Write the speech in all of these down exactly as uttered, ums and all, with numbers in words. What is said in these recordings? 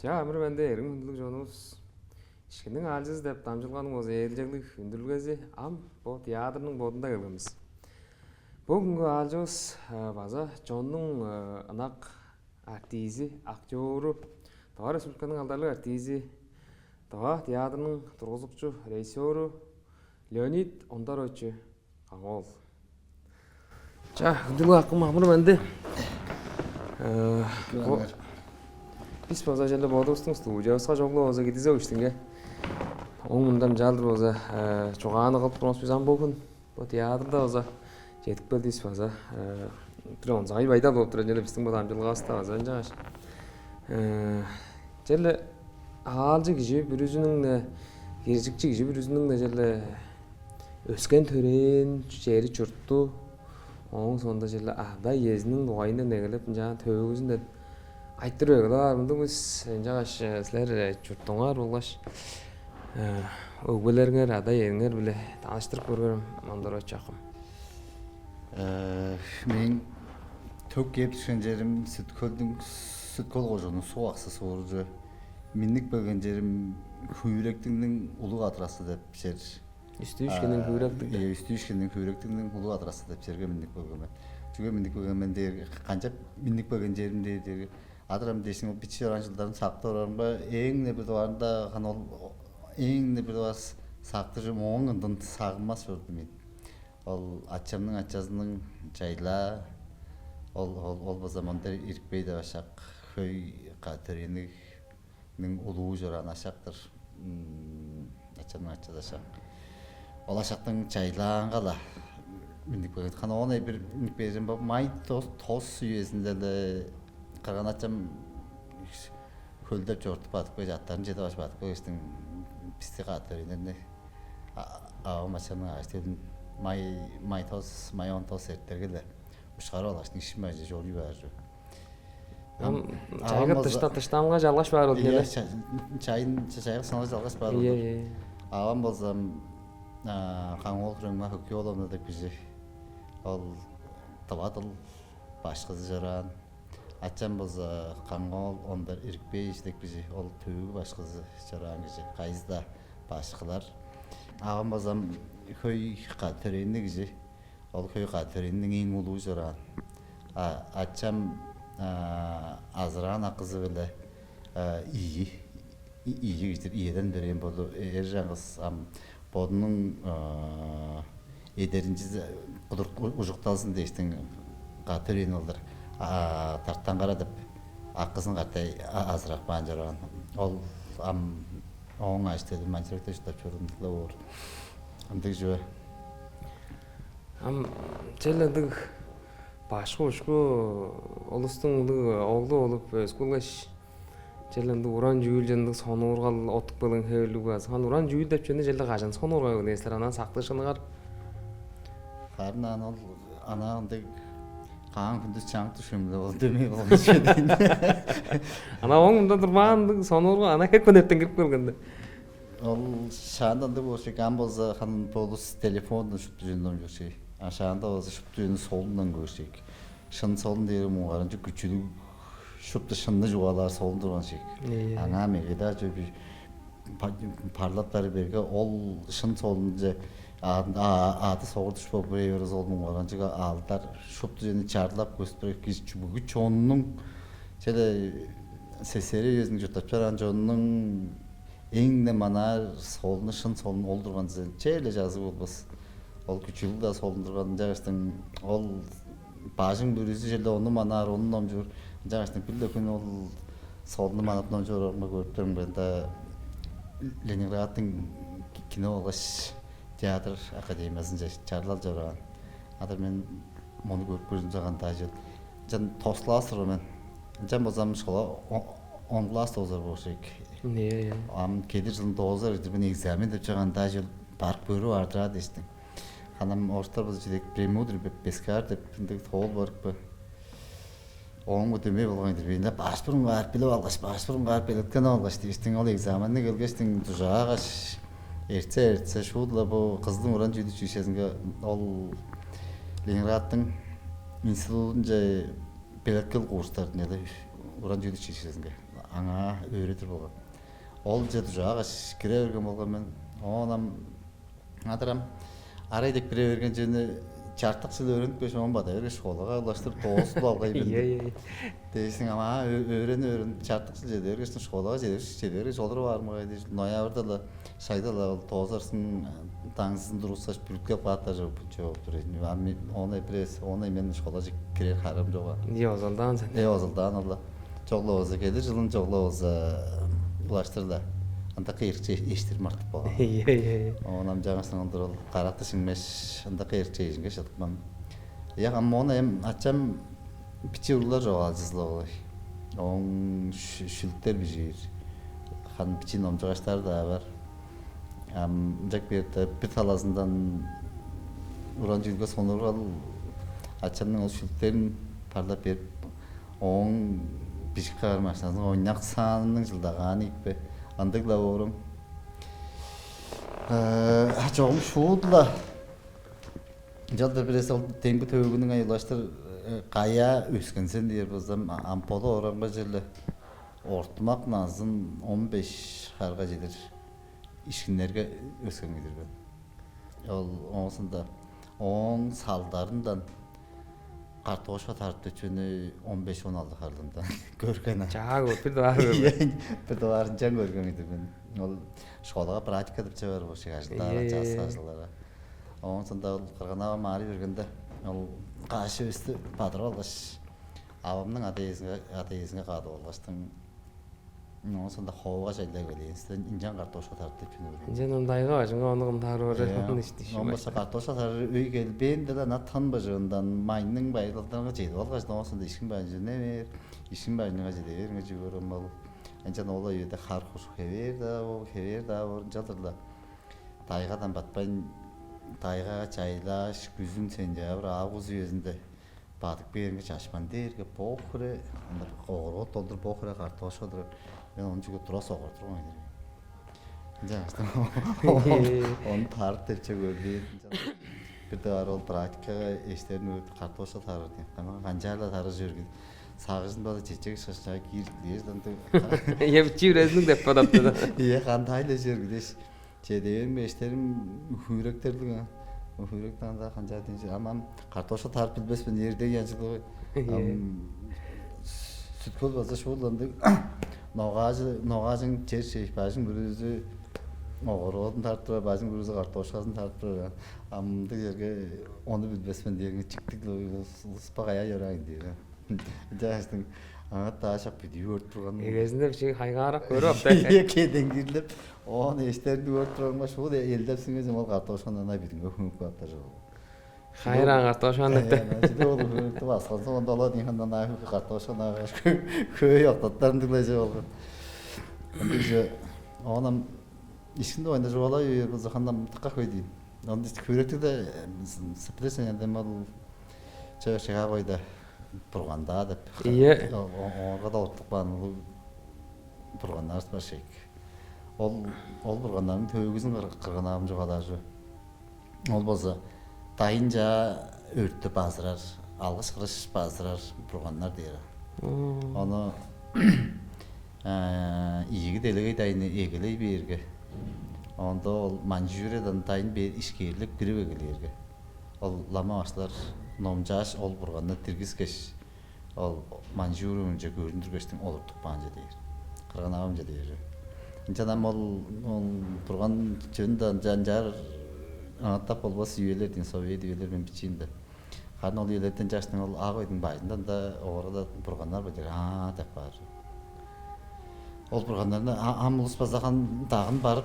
Чаа, амыр-менди, эргим хүндүлүг чонувус. «Ишкинниң аалчызы» деп дамчыдылганың болза ээлчеглиг үндүрүлгези ам бо театрның бодунда келген бис. Бо хүнгү аалчывыс, э, база чоннуң, э, ынак артизи, актёру, Тыва Республиканың алдарлыг артизи, Тыва театрының тургузукчу режиссёру Леонид Ондарович Каң-оол. Чаа, хүндүлүг акым, амыр-менди. Э, бо-, бис база черле бодувустуң студиявыска чогулуп база кидизе үштүнге. Оң мындан чалдыр база, э, чугааны кылып турувус бис ам бо хүн. Бо театрда база чедип келдивис база. Э, бир онзагай байдал болуп турар черле бистиң бо дамчыдылгавыста база. Ынчангаш, э, черле аалчы кижи бүрүзүнүң-не, киржикчи кижи бүрүзүнүң-не черле өскен-төрээн чери, чурту, ооң соонда черле ада-иезиниң дугайындан эгелеп, ынчаар төөгүзүнден айтырып эгелээр мындыг бис. Ынчангаш, э, силер, э, чуртуңар болгаш, э, өгбелериңер, ада-иеңер-биле таныштырып көрүңерем, Ондарович акым. Э, мээң төк кээп дүшкен черим Сүт-Хөлдүң, Сүт-Хөл кожууннуң Суг-Аксы сууру. Миннип келген черим Хүректиңниң Улуг Адрасы деп чер. Үстүү-Ишкинниң, а, Хүректиң. Ийе, Үстүү-Ишкинниң Хүректиңниң Улуг Адрасы деп черге миннип келген мен. Чүге миннип келген мен дээрге, канчап миннип келген черим дээр, дээрге, адыр ам дээштиң, ол бичии чораан чылдарым сактып орарымга, эң-не бир дугаарында, ханы ол, эң-не бир дугаар сактыжым, ооң ындын сагынмас чордум мен. Ол ачамның ачазының чайлаа, ол, ол, ол база мында Ирикпей деп ашак, хөй ка-, төрээниниң улуу чораан ашак-тыр. М, ачамның ачазы ашак. Ол ашактың чайлаанга-ла миннип келген. Ханы оон бир миннип бээр чүвем бо, май тос, тос үезинде-ле кырган-ачам хөлдеп чорудуп бадып кээш, аттарын чедип алгаш бадып кээштиң, бисти каап төрээнине, а-, авам ачамның ажы-төлүн май, май тос, май он тос эрттерге-ле ушкарып алгаштың, ишинмейже чоруй баар чүве. Ам, ам, чайгы авам болза дышта-, дыштанга чалгаш баар болду. Ийе, эле. Ча-, чайын, ча-, чайгы сынга чалгаш баар болду. Ийе, ийе. Авам болза, а, Каң-оол Хүреңмаа Хөкей-ооловна деп кижи. Ол тыва дыл башкызы чораан. Ачам болза Каң-оол Ондар Ирикпеевич деп кижи, ол төөгү башкызы чораан кижи, кайызы-даа башкылар. Авам болза хөй ка-, төрээни кижи, ол хөй ка-, төрээниниң эң улуу чораан. А, ачам, а, азыраан акызы-биле, а, ийи, и-, ийи кижи-дир, иеден төрээн боду, эр чаңгыс ам бодунуң, а, эдеринчизи кудур у-, ужукталзын дээштиң, каап төрээн ол-дур. А, Тартан-Кара деп акызын катай а-, азырап каан чораан. Ол ам ооң ажы-төлү Манчыракта чурттап чоруур-ла боор. Ындыг чүве. Ам черле ындыг башкы-бушку улустуң ындыг оглу болуп өскүлгеш, черле ындыг уран чүүл, черле ындыг сонуургал, оттуп келген хевирлиг база. Хан уран чүүл деп чүвени черле кажан сонуургап эгелээн силер, анаа сактыышкыныңар? Харын ана ол, ана ындыг каан хүндүс чаңык дүшкүмүле ол дөмей болган чүве-дир ийин. Ана оң мында турбаан ындыг сонуургал ана хепкен эртен кирип келгенде. Ол шаанда ындыг болуш ийик, ам болза ханы бо улус телефондан шупту чүвени номчуур чүве ийик. А шаанда болза шупту чүвени солундан көөр чүве ийик. Шын солун дээрге муңгаранчыг, күчүлүг, шупту шынны чугаалаар солун турган чүве ийик. Ийе. Аңаа меге-даа чүве бир па-, парлап баар берге, ол шын солунче а-, а-, ады согур-душ болуп, бир эвес ол муңгаранчыг аалдар шупту чүвени чарлап көстүрер, кижи, бүгү чоннуң, черле СССР үезинде чурттап чораан чоннуң эң-не манаар солуну, шын солун ол турган дизе, черле чазыг болбас. Ол күчүлүг-даа солун турган, ынчангаштың ол бажың бүрүзү черле ону манаар, ону номчуур. Ынчангаштың бир-ле хүн ол солунну манап номчуп орарымга, көрүп турарымга, ында Ленинградтың ки-, кино болгаш театр академиязынче чарлал чораан. Адыр мен мону көрүп көрзүмзе, кандыг чүвел. Ынчан тос класс турган мен. Ынчан болза ам школа о-, он класс доозар болур чүве ийик. Ийе, ийе. Ам келир чылын доозар-дыр мен экзамен деп чыгган, кандыг чүвел, барып көрүп аар-дыр аа дээштиң. Харын ам орустар болза чүү дээр, «Премудрый бе-, пескарь» деп ындыг тоол бар ийик бе. Ооң-биле дөмей болган-дыр мен. Баш бурунгаар билип алгаш, баш бурунгаар белеткенип алгаш дээштиң, ол экзаменни келгештиң дужаагаш, эртсе-эртсе, шуут-ла бо Кызылдың уран чүүлдүг училищезинге, ол Ленинградтың институдунче белеткел курстарынче-ле, уран чүүлдүг училищезинге. аңаа өөредир болган. Ол че дужаагаш кире берген болган мен. Оон ам адырам арай деп кире берген чүвени чартык чыл өөренип кеш, оон бада бергеш, школага улаштырып, доозулуп алгай Ийе, билдим. Ийе. Дээшсиң, ама өөрени өөрен чартык чыл чеде бергеш, школага чеде бергеш, чеде бергеш олуруп аарымга кайдыш, ноябрьда-ла, шагда-ла ол доозарсын, даңзызын тургускаш, бүрүткеп каапкаш чоп тур ийин. Ам ону эпирес, ону мен школаже кирер харыым чок. Ийе, озалдаан сен. Э, озалдаан ол-ла. Чогла болза, келир чылын чогла болза, улаштыр-ла. Ындак эрикче эштир мартып болган. Ийе, ийе, ийе. Оон ам жаңасын ындыр ол каракты шиңмеш, ындак эрикче эжинге шыдыпкан. Я, ам мону эм ачам бичи уруглар чогаалчызы-ла болгай. Ооң шүлүктер бижиир. Хан бичи номчугаштар-даа бар. Ам ынчак бээрде бир талазындан уран чүүлге сонургал ачамның ол шүлүктерин парлап берип, ооң бижик каар машиназынга ойнаксаанының чылдагааны ийикпе? Ындыг-ла бооруң. Э, чогум шууд-ла ынчалдыр бирээзи ол демги төөгүнүң ай улаштыр, э, каяа өскенсен дээр болзам, ам боду орамга черле ортумак назын он беш харга чедир ишкиннерге өскен кижи-дир мен. Ол оозунда ооң салдарындан картошка тарып төчүнү он беш, он алды харлындан көрген. Чаа көрүп, бир дугаар көрген. Бир дугаарынчан көрген кижи-дир мен. Ол школага практика деп чыгар болчук ажылдаар, час ажылдара. Оон соонда ол кырган-авам аарый бергенде, ол каш эвести бадырып алгаш, авамның ада-иезинге, ада-иезинге кадып алгаштың, оон соонда ховуга чайлай келээн силер, ынчан картошка тарып деп чүнү. Ынчан ындайга бажыңга ону кымдаар боор. Ону иштиш. Оон башка картошка тарыр өй келбээн-даа, ана тан быжыындан майның байырлалдарынга чедип алгаш, оон соонда ишкин бажыңче бээр, ишкин бажыңга чеде бээриңге чүгүр ол. Ынчан ол өйде хар-хуш хевээр-даа боор, хевээр-даа боор, ынчалдыр-ла. Тайгадан батпайн, тайгага чайлааш, күзүн сентябрь, август үезинде бадып кээринге чашпан дээрге бо хире, ында огород долдур бо хире картошка турар. Мен ону чүге тура согур турган эдер. Ынчангаш ону тарып депче көрбээн. Бир дугаар ол практикага эштерин өөрүп картошка тарыр дейм. Ама канчаар-ла тарыжы өргүл. Сагыжын база чечек шашчаа киир дээрден дыг. Ийе, бичии үрезинниг деп бодап турду. Ийе, кандай-ла чер билеш. Чедээм эштерим үхүректерлиг, а. Үхүректен анда канчаар дейнчи, ам ам картошка тарып билбес мен, эрдей янчылы. Ийе. Ам Сүт-Хөл база шууландыг. Ногаажы, ногаажың чер шейип, бажың бүрүзү огородун тарып турар, бажың бүрүзү картошказын тарып турар. Амдыг черге ону билбес мен дээрге чиктиг улуспа каяа чораайн дээр. Ынчаштың аңаа-даа шак бүдүү көрүп турган. Эгезинде бичии хайгаарап көрүп апты. Ийе, кедең кирлеп, оон эштеринди көрүп турганга, шуут элдеп сиңезем ол картошканы ынай бүдүңге хүңүп кааптар чоргул. Хайраан картошканы деп. Чиде ол хүрүктү баскан соң, онда ола дейин хандан ай картошканы агаш хөй октаттарын дилеже болган. Ындыгже оонам ишкинде ойнажып алай болза хандан тыкка хөй дейм. Онда хүрүктү де сыптырсен эндем ол чөөр чыгаа койда бургандаа деп. Ийе. Оорга да оттук баан улуг бурганнарыбыс бар шейик. Ол ол бурганнарның төөгүзүн кыргынаам чугаалаажы. Ол болза дайын чаа өрттү базырар, алгыш кырыш базырар бурганнар дээр. Ону ийиги делегей дайны эгелей бээрге, ондо ол Маньчжуриядан дайын бээр ишкээрлеп кирип эгелээрге, ол лама башкылар номчааш, ол бурганны диргискеш, ол Маньчжуриянче көрүндүргештиң олуртуп каан че дээр. Кырган-авам че дээр. Ынчан ам ол ол бурган чүвени-даа ынчаар аңаатап болбас үелер дейн, совет үелер мен бичиимде. Харын ол үелерден чаштың ол ак өйдүң бажында ында оора-ла бурганнар бар дээр, аа деп каар. Ол бурганнарны ам улус база кан дагын барып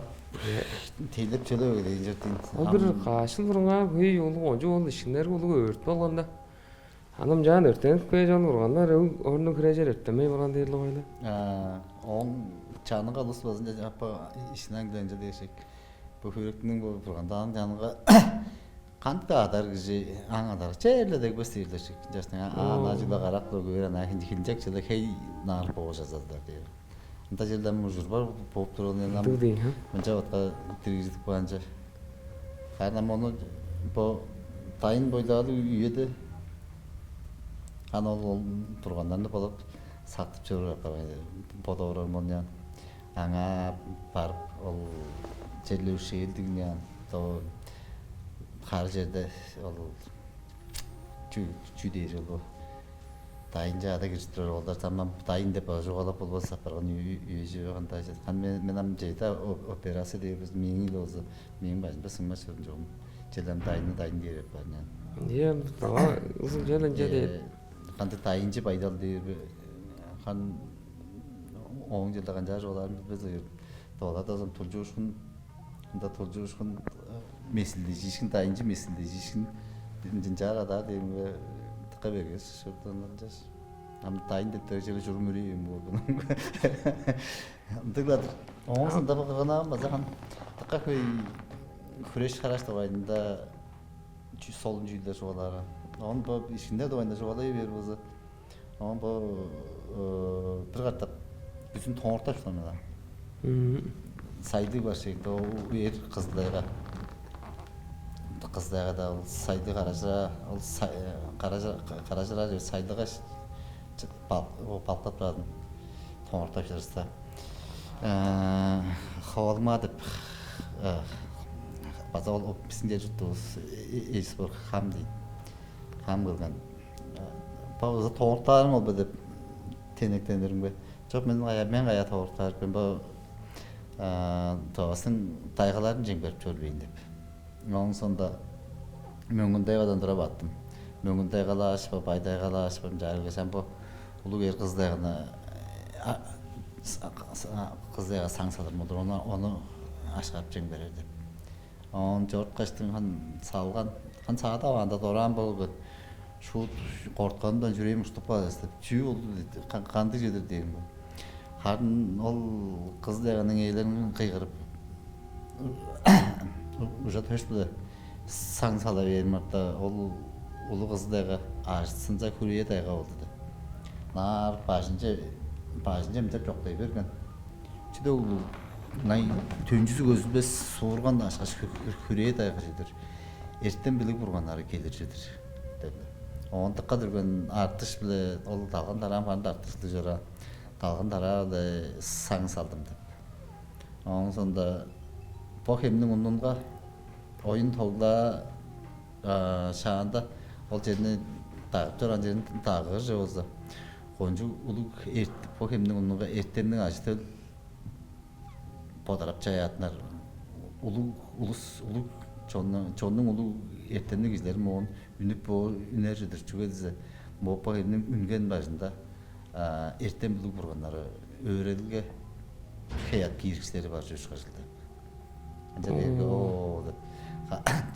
тейлеп чөлеп эгелээн чер дейн. Ол бир каашыл бурунгаар хөй улуг ончук ол ишкиннерге улуг өөрүп болганда. Аны ынчаан өрттенип кээш, ол бурганнар өг орнун хирежер өрттенмей барган дээр-ле койла. Ооң чанынга улус базынча апа ишинен ынча дээшик. Бо хүректиниң бо бургандааның чанынга кандыг-даа адар кижи аң адар черле дегбес дээрлершик. Ынчаштың аан ажыгда карак-ла көөр, ана хилинчек чылы хей наар боожазалдар дээр. Ында черле ам ужур бар болуп турган ам. Ындыг дейн, а? Мынча батка диргизидип каанча. Харын ам ону бо дайын бойдаалыг үеде хан ол ол турганнарны болот сактып чоруур апарган, бодоорар мону. Аңаа барып, ол черле ушээлдиг ыяан, то хары черде ол чүү, чүү дээр ол бо? Дайынче ада киржип турар оолдар, тамам дайын деп база чугаалап болбас апарган үе чүве кандай чыдык. Хан мен, мен ам чейде операция дээр бис, мээң-ле болза, мээң бажымда сыңмас чордум чогум. Черле ам дайынны дайын дээр апарган ыяан. Ийе, ам дава узун чел ынча дээр. Кандыг дайынчы байдал дээр бе? Хан ооң чылда канчаар чугаалаарын билбес ыйыр. Доладазын тулчуушкун, ында тулчуушкун, месилдежиишкин, дайынчы месилдежиишкин ынчаар адаар дээримге, дыка бергеш шырдандан чаш. Ам дайын деп дережеле чурум үрей ээн болду. Ындыглар. Оон соонда бо кыргынаам база хан дыка хөй хүреш-хараш дугайында чүү, солун чүүлдер чугаалаары. Оон бо ишкиннер дугайында чугаалай бээр болза, оон бо бир катап күзүн тоңуруктап шыдамыйлар. Сайлыг бар шеги, ол эр Кызыл-Тайга. Кызыл-Тайгада ол сайлыг каражыра, ол каражыра, каражыра сайлыга балыктап турарын тоңуруктап чыдырывыста, ховалыңмаа деп, база ол бистиң чер чурттуувус Эльсбург хам дейт. Хам келген. Бо база тоңуруктаарың ол бе деп тенектенирим бе? Чок, мен кая, мен кая тоңуруктаар мен, бо Тывавыстың тайгаларын чемгерип чорбайн деп. Ооң соонда Мөңгүн-Тайгадан тура баттым. Мөңгүн-Тайгалааш, бо Бай-Тайгалааш, бо ынчаар келгеш, ам бо улуг эр Кызыл-Тайганы, Кызыл-Тайга саң салыр болур, ону, ону ашкарып чемгерер деп. Оон чоруткаштың хан салган, хан саадап аанда дораан болган. Шуут кортканымдан чүрээм уштуп калды деп. Чүү болду дээди, кандыг чүве-дир дээн бо. Харын ол Кызыл-Тайганың ээлерин кыйгырып, ужа-төш-биле саң сала бээримге артта, ол улуг Кызыл-Тайга ажытсынза, Хүрээ-Тайга болду деп. Наар бажынче, бажынче мынчап чоктай берген. Чүдек улуг, ынай төнчүзү көзүлбес суурган ашкаш Хүрээ-Тайга чүве-дир. Эртем-билиг бурганнары келир чүве-дир деп. Оон дыка дүрген артыш-биле, ол далган-тараам харын артыш-биле чораан, далган-тараа-биле саң салдым деп. Ооң соонда бо хемниң унунга оюн-тоглаа шаанда ол черни, дагып чораан черин дагыыр чок болза, кончуг улуг эрт-, бо хемниң унунга эртемниг ажы-төл бодарап чаяаттынар. Улуг улус, улуг чонну, чоннуң улуг эртемниг кижилери моон үнүп боор, үнер чүве-дир. Чүге дизе, бо хемниң үнген бажында эртем-билиг бурганнары өөредилге, хеят киирикчилери бар чүве ышкажыл деп. Ынча дээрге, оо деп,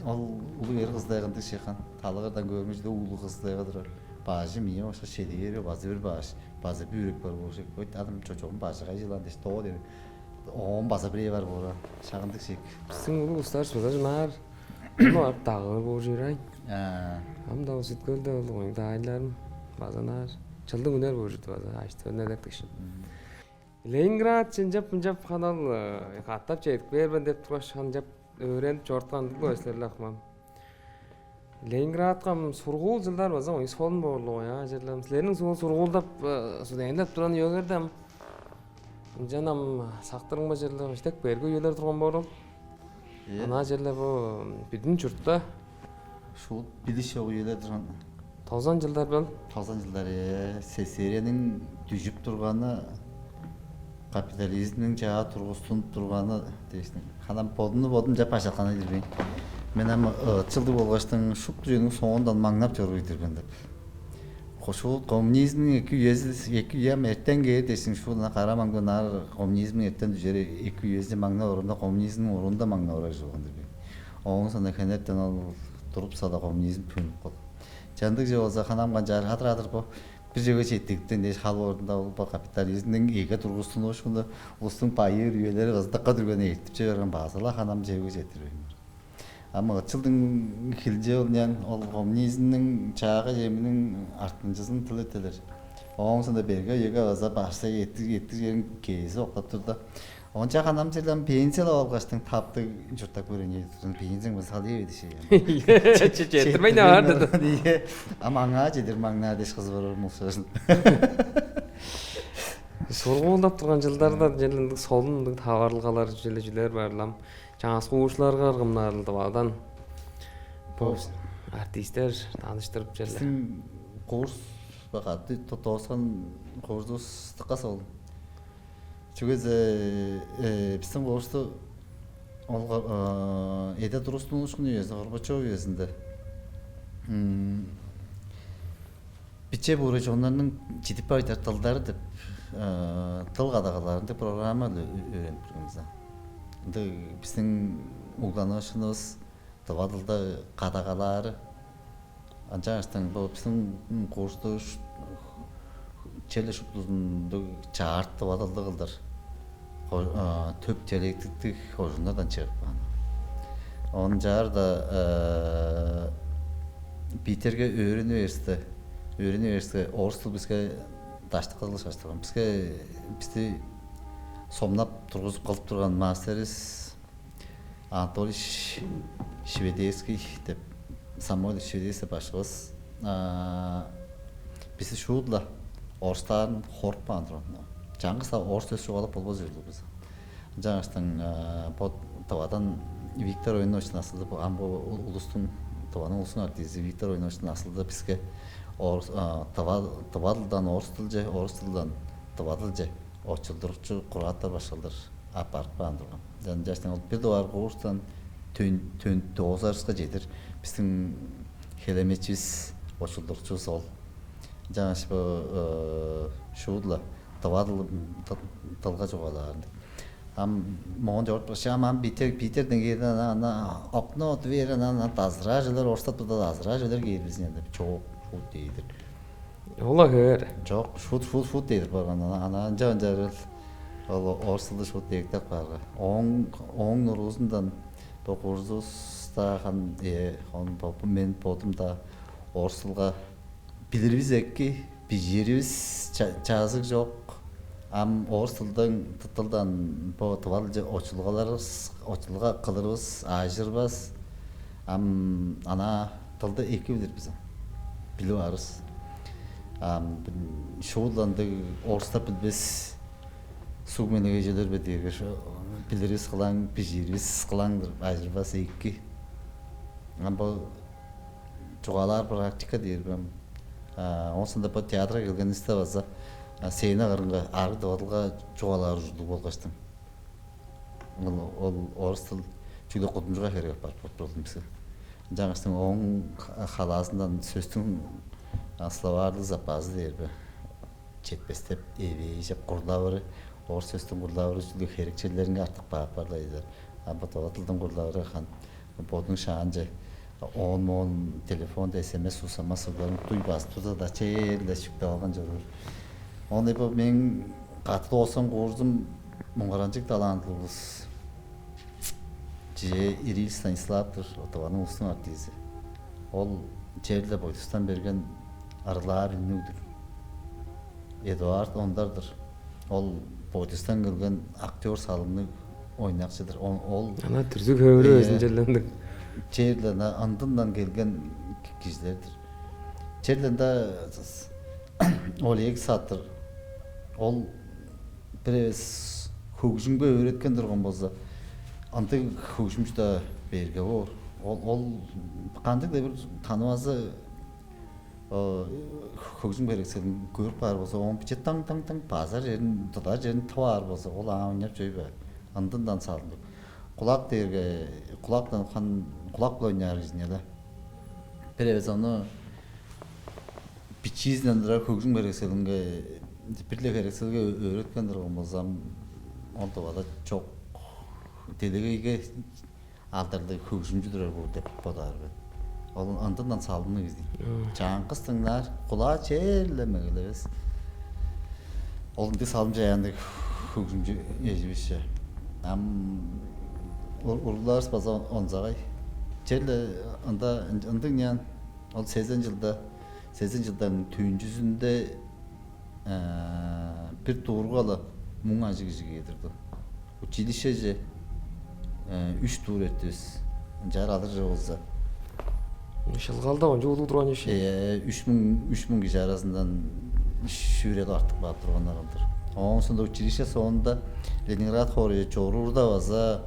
ол улуг эр Кызыл-Тайга ындыг шекан, талыгырдан көөрүмге, чүдек улуг Кызыл-Тайга турар. Бажы мээң башка шедигээри база бир баш, база бүрүк бар болур шек. Ой, адам чочогум бажы кайы чылаан дээш, доо дээр. Оон база бирээ бар боор, шагындыг шек. Бистиң улуг улустарывыс база чынаар. Ону барып дагыыр боор чүве-дир аан. Ам-даа ол Сүт-Хөлде ол оюн даайларым база ынаар чылдың үнер боор чүве-дир база, ажы-төлүн эдертикшин. Ленинград чынчап-мынчап ханал катап чедип кээр мен деп тургаш, ханчап өөренип чоруткан-дыр бо силер-ле, акмам. Ленинградка ам сургуул чылдар база оюн солун боорлуг, оюн черле. Силерниң сугул сургуулдап, студенттеп турган үеңерде ам ынчан ам сактырыңма черле ыштек берге үелер турган боор ол. Ана черле бо бүдүн чуртта шуут билиш чок үелер турган. Тозан чылдар бел. Тозан чылдар, ээ, СССР-ниң дүжүп турганы, капитализмниң чаа тургустунуп турганы дээштиң. Ханам бодумну бодум чап башалганы билбейн. Мен ам ыт чылдыг болгаштың шупту чүвениң соондан маңнап чоруур ийдирген деп. Шуут коммунизмниң эки үези, эки үе ам эртен кээр дээштиң, шуут ына кара маңгы ынаар коммунизмниң эртен дүжери эки үези маңнап орунда, коммунизмниң уруунда маңнап орар чыылган деп. Ооң соонда хенертен ол туруп сада коммунизм төнүп калды. Чандыг же болза, ханам канчаар хадыр-хадыр бо бир чеге четтигиптен дээш хал орунда ол бо капитализмниң эге тургустунуушкунда улустуң байыр үелери кызыдыкка дүрген эртип чыгарган база-ла ханам чеге четтирбейн бар. Ам ыт чылдың хилинче ол ыян ол коммунизмниң чаагай чеминиң артынчызын тыл эртелер. Ооң соонда берге үеге база баштай эттиг эттиг черин кээзи октап турда. Онча ханам черле ам пенсиялап алгаштың таптыг чурттап көрейн ийе турзун, пенсияң база салый эведиши. Четирмейн аар деди. Ам аңаа чедир маңнаар деш кызы бар муксуужун. Сургуулдап турган чылдарда черле ындыг солун ындыг таварылгалар чүле чүлер бар лам. Чаңгыс куушуларга ыргымнаарылды бадан. Бо артисттер таныштырып черле. Биздин курс багаты тооскан курсувус тыкка солун. Чүгезе э, биздин курсту ол эде турустун ушкун үезинде, Горбачев үезинде биче буурай чоннарның чидип бар чартылдары деп э, тыл кадагаларында программа өөренип турганбыз. Ында биздин угланыышыныбыз тыва тылда кадагалаары. Ынчангаштың бо биздин курсту черле шуптузунду чаартып адалдыг кылдыр төп диалектиктиг кожундардан чыгып каан. Оон чаарда Питерге өөрүнүп эристе, өөрүнүп эристе орус тыл биске даштыкка кылышкаштырган. Биске бисти сомнап тургузуп кылып турган мастерибиз Анатолий Шведейский деп, Самуил Шведейский деп башкывыс бисти шуудула орустаарын хоруп каан турган. Чаңгыс орус сөс чугаалап болбос ужурлуг бис. Ынчангаштың бо тывадан Виктор Ойнович Насылды, ам бо улустуң, тываның улустуң артизи Виктор Ойнович Насылды биске тыва тылдан орус тылче, орус тылдан тыва тылче очулдурукчу курааттар башкылдыр аппарып каан турган. Ынчангаштың ол бир дугаар курстан төн төн доозарыска чедир биздин хелемечивис, очулдурукчувус ол. Ынчангаш бо шуудула тыва тылга чугаалаарын. Ам моон чогуртпакчы, ам ам Питер Питерден кээрде ана ана окно дверь ана ана дазыраа чүлер, орустап турда дазыраа чүлер кээр бизин деп чоок шуут дээдир. Ола хевер. Чок, шут шут шут дээдир барган ана ана анча анча ол орус тылды шут дээктеп каарга. Ооң ооң нуруузундан бо курзуста хан э он бо мен бодум да орус тылга билирибиз эки, бижииривис чаазыг чок. Ам орус тылдан тылдан бо тывалче очулгаларывыс очулга кылырывыс аажырбас. Ам ана тылды эки билир бис. Билип арыс. Ам шууландыг орустап билбес суг менегейжелер бе дээрге билирис кылаң, бижиирис кылаңдыр ажырбас эки. Ам бо чугаалаар практика дээр бем. Оон соонда бо театрга келгенивисте база сцена кырынга арыг дывадылга чугаалаар ужурлуг болгаштың. Ол орус тыл чүгле кудумчуга херек апарып болуп турдум бизге. Ынчангаштың ооң халаазындан сөстүң словарлыг запазы дээр бе четпестеп эвээжеп курлавыры, орус сөстүң курлавыры чүгле херекчелеринге артык баап барлайдылар. А бо тыва тылдың курлавыры хан бодуң шаанче оон моон телефонда смс усамас сугларын дуй базып турза-даа чээриле шүктеп алган чоруур. Оон бо мээң катыда осон куурзум муңгаранчыг талантылывыс чижээ Ирил Станиславтыр, Тываның улустуң артизи. Ол черле бойдустан берген ырылаар үннүг-дүр. Эдуард Ондар-дыр. Ол бойдустан келген актер салымныг ойнакчыдыр. Ол ана түрзү хөөрү өзүн челлендик. Черле ындындан келген кижилердир. Черле ында Олег Саттыр. Ол бир эвес хөгжүмге өөреткен турган болза, ындыг хөгжүмчү-даа берге боор. Ол ол кандыг-даа бир танывазы хөгжүм херекселин көрүп каар болза, оон биче таң таң таң базар черин, тудар черин тып аар болза, ол аңаа ойнап чөй бе? Ындындан салдым. Кулак дээрге кулактан хан кулак-биле ойнаар кижине-ле. Бир эвес ону бичиизинден тура хөгжүм херекселинге бир-ле херекселге өөреткен турган болзам, ол тывада чок. Делегейге алдарлыг хөгжүмчү турар боор деп бодаар мен. Ол ындындан салымныг изди. Чаңгыс дыңнаар, кулаа черле мегелевес. Ол ындыг салым чаяандыг хөгжүмчү эжибишче. Ам урлаарыс база онзагай. Черле ында ындыг няан ол сезен жылда сезен жылдарның түнчүзүндө бир дургала муң ажыг кижи кээр турду. Училищеже үч тур эртивис. Ынчаар алыр же болза. Шылгалда ончу улуг турган иши. Э, үч муң үч муң кижи аразындан шүүрел артып каап турганнар ылдыр. Ооң соонда училище соонда Ленинград хоорайже чоруурда база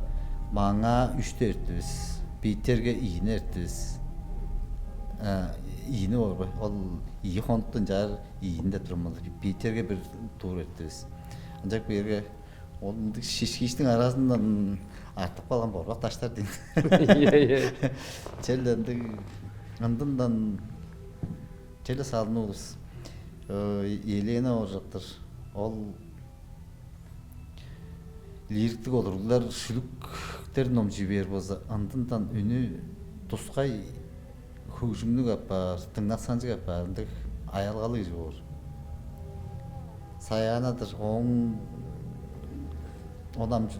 маңаа үштү эрттивис, Питерге ийини эрттивис. Ийини боор бе? Ол ийи хонуктан чаар ийини деп турар болду. Питерге бир тур эрттивис. Ынчап кээрге ол мындыг шишкиштиң аразындан артып калган борбак даштар дейн. Ийе, ийе. Черле ындыг ындындан черле салынывыс. Елена ооржактыр. Ол лириктиг олуруглар, шүлүктер номчуй бээр болза, ындындан үнү тускай хөгжүмнүг апаар, дыңнаксанчыг апаар, ындыг аялгалыг кижи боор. Саяна-дыр, ооң он ам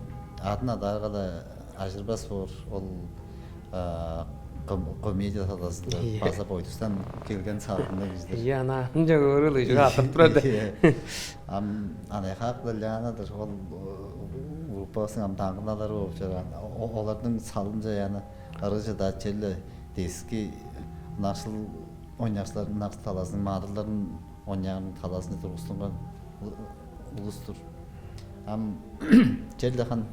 адын адаарга-ла ажырбас боор. Ол комедия талазында база бойдустан келген салдында кижидир. Ийе, ана ынча көөрүл ужур атып турар де. Ам анайхаак Лиана-дыр, ол группабыстың ам даңгыналары болуп чораан. Оларның салымча яны ырыжы-даа черле дески ынакшыл ойнакчылар, ынакшыл талазының маадырларын ойнааган талазынче тургустунган улус-тур. Ам черле хан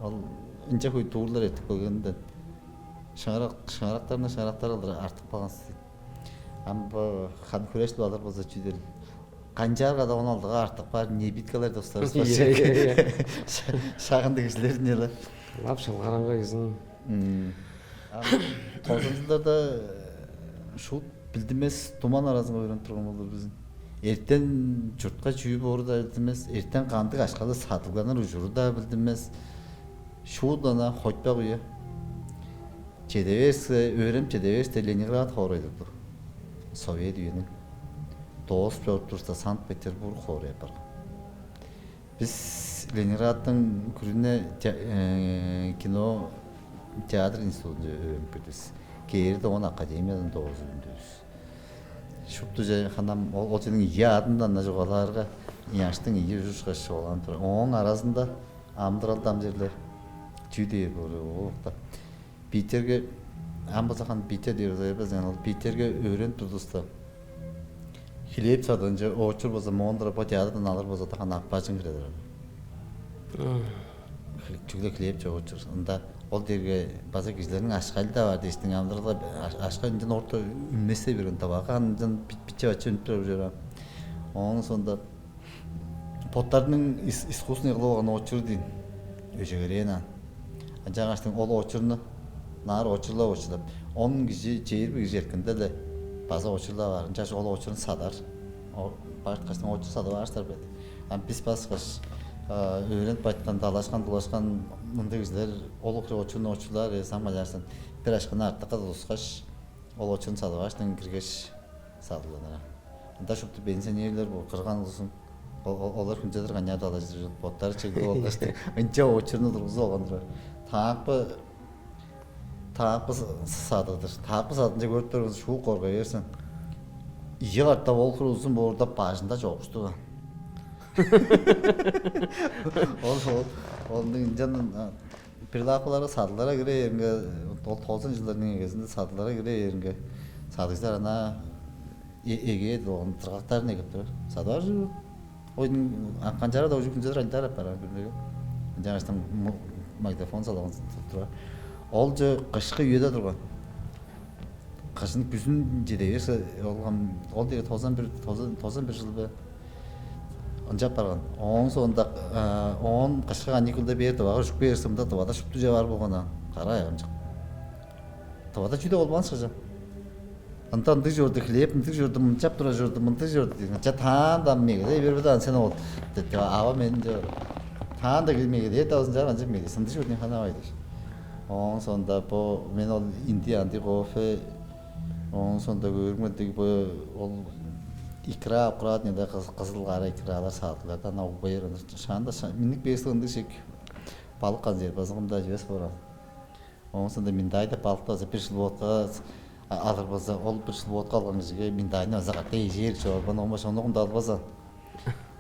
ол ынча хөй туурлар эртип келгенинден шыңарак шыңарактарына шыңарактар кылдыр артып калган силер. Ам бо хан хүреш алыр болза чүдел канчаарга-даа он алдыга артып каар небиткалар достарыбыз бар. Шагындыг кижилерин чыла. Лап шылгараңга кизин. Тозан жылдарда шуут билдимес туман аразынга өөренип турган болду бизин. Эртен чуртка чүү боору-даа билдимес, эртен кандыг ашкалы садыгланыр ужуру-даа билдимес. Шуут ана хойтпак үе. Чеде бээриске, өөренип чеде бээристе Ленинград хоорай турду. Совет үениң доозуп чоруп турувуста Санкт-Петербург хоорай апарган. Бис Ленинградтың күрүне кино театр институтунче өөренип кирдивис. Кээрде оон академиядан доозуп үндүвүс. Шуптуже ханам ол чедиң ийи аадындан чугаалаарга ыяштың ийи ужушкаш чугаалаан турар. Ооң аразында амыдыралдам черле чүү дээр болур оокта. Питерге ам база хан Питер дээр эвес ол Питерге өөренип турдувуста. Хлеб садыынче оочур база моон-дыр бо театрдан алыр база хан аппаажың кире турар. Чүгле хлеб чогучур. Ында ол дээрге база кижилерниң ашкайлы-даа бар дээштиң амдыралга ашка ынчан орта үнместей берген табаага ынчан биче бачы үнүп турар ужура. Ооң соонда боттарының искусный кылып алган очуру дейн өжегерээн аан. Ынчангаштың ол очурну наар очурлап очулап он кижи чээрби кижи эрткенде-ле база очурлап аар. Ынчаш ол очурун садар. Башкаштың очур садып аарыштар бе. Ам бис баскаш өөренип кайткан, далашкан, дулашкан мындыг кижилер ол охур очурну очулаар эвес ам аяарсан бир ашкыны артыкка тудускаш, ол очурун садываштың киргеш садыланыр. Ында шупту пенсионерлер бо кырган улузун олар хүнзедир канчаар далажыр боттары чыгдып алгаш ынча очурну тургузуп алган турар. Таакпы таакпы садыдыр. Таакпы садынча көрүп турган шуу коргай берсен. Ийи катап ол хир узун боорда бажында чогуштуган. Ол ол ол ынчан прилавкаларга садылара кире бээринге ол тозан жылдарның эгезинде садылара кире бээринге садыгжылар ана эгээ болган тыргактарын эгеп турар. Садып ар Ойдуң канчаарга-даа ужуп хүнзедир ынчаар апаар бирмеге. Ынчангаштың магнитофон салган турар. Ол же кышкы үеде турган. Кышын күзүн чеде берсе ол ол деге тозан бир тозан бир жыл бе ынчап барган. Ооң соонда оон кышкы каникулда бээр дывага ужуп кээрсе мында дывада шупту же бар болган кара аягынчык. Тывада чүү-даа болбаан шыгжа. Ында ындыг чорду, хлеб ындыг чорду, мынчап тура чорду, мындыг чорду дейн. Ынча таанда мегелей бербеди ан сен ол деп ава мен деп. Таанда мегелээ давызын жаар анча мегелей сындыг чордун ханавай деш. Оон сонда бо мен ол инди анди кофе оон сонда көрүңмедиг бо ол икра аккуратный да кызыл кара икралар саатылардан угбайыр шаанда минник бээсил ындыг шек балык консервазын кымда жибес боран. Оон соонда Миндайда балыктаза бир жыл водкага алыр болза, ол бир жыл водка алган кижиге Миндайны база каттай эжээр чорбан оон баш ону кунда албаза.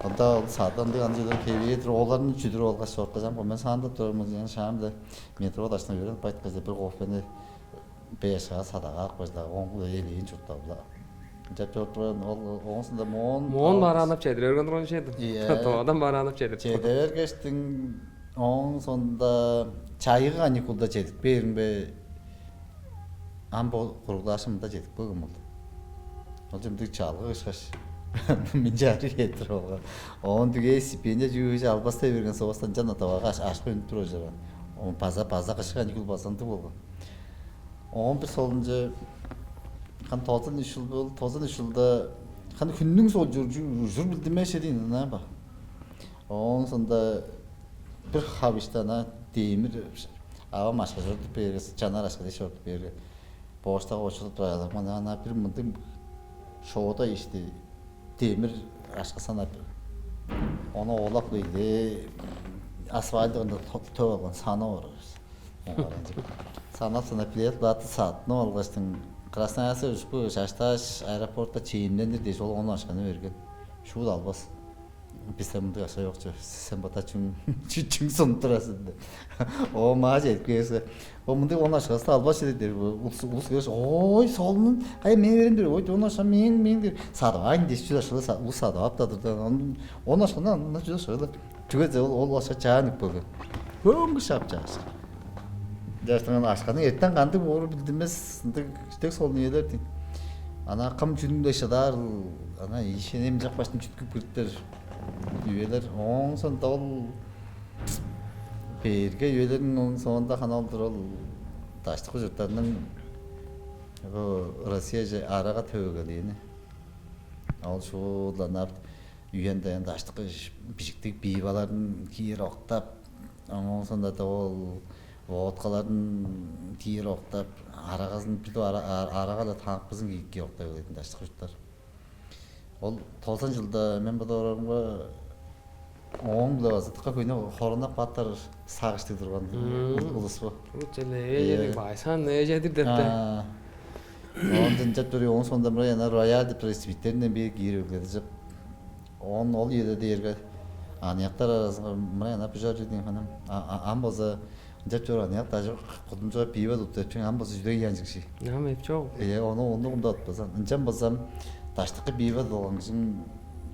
Онда ол саадандыг аны чүдер кевээр оларны чүдүрүп алгаш чорткажам мен саанда турармын деген шаамда метро дашына үйренип кайткажа бир кофени беш ага садага алып кажда оңгу элээн чурттап-ла. Ынчап чоруп турган ол, ооң соонда моон Моон бараанап чедире берген турган чүве-дир. Ийе. Тывадан бараанап чедирип. Чеде бергештиң, ооң соонда чайгы каникулда чедип кээримге, ам бо куруглаашым мында чедип келген болду. Ол чымдыг чалгы ышкаш, мынчаар кээп тур болган. Оон дүге стипендия чүүгүже албастай берген соовустан, ынчан Тывага аш-, ашкы үнүп тур ужурган. Оон база, база кышкы каникул база ындыг болган. Оон бир солунче, хан тозан үш чыл бол, тозан үш чылда хан хүннүң солчур ужур билдимешедиин ынаа ба. Ооң соонда бир хавышта ана демир авам ашка чорудуп бээрге, чанар ашка дээш чорудуп бээрге, боштага очулуп турарда, мана ана бир мындыг шоода ишти демир ашка санап, ону оолап кыйгы асфальт ында төп алган санап орар. Санап-санап, билет, платы саттынып алгаштың, Красноярск ушку Шашташ аэропортта чемнендир дээш, ол он ашканы берген. Шуут албас. Бисте мындыг ашка чок чүве. Сен бата чүң чүң сунуп турасың деп. О маа чедип кээсе, о мындыг он ашкасы албас чеди дээр. Улус улус көрөш, ой солун, кай мен берем дээр. Ой он ашка мен мен дээр. Садып айн дээш чү ашкалы улус садып ап да турду. Он ашканы ана чү ашкалы. Чүге ол ол ашка чаан үп келген. Көңгү шап чааш. Жаштыңан ашканың эртен кандыг боору билдимес, ындыг иштек солун ийелер дейт. Ана кым чүнүң-даа шыдаар, ана ийшенем чак баштын чүткүп кириптер. Үелер ооң соонда ол берге үелерниң соонда хана олдур ол даштыкы чурттарның бо Россияже арага төвегелээни. Ол шууланап үен даян даштыкы бижиктиг пиваларын киир октап, ооң соонда ол водкаларын киир октап, арагазын бир арагада таакпызын киир октап эгеледин даштыкы чурттар. Ол тозан жылда мен бодаарымга ооң-биле база дыка хөйнү хороннап кааттар сагыштыг турган улус бо. Чүле байсан эжедир деп. Оон дынчап туруй, оон соонда мырай ана рояль деп туруй свиттеринден бир киирип эгеледижип, оон ол үеде дээрге аныяктар аразынга мырай ана бужар чүдүң ханам ам болза ынчап чор аныяк даже кудумчуга пиво тутту эпчиң, ам болза чүдей ыянчыгши. Ам эпчок. Э, ону ону кумда атпазан. Ынчан болзам даштыкы пиво долган кижиң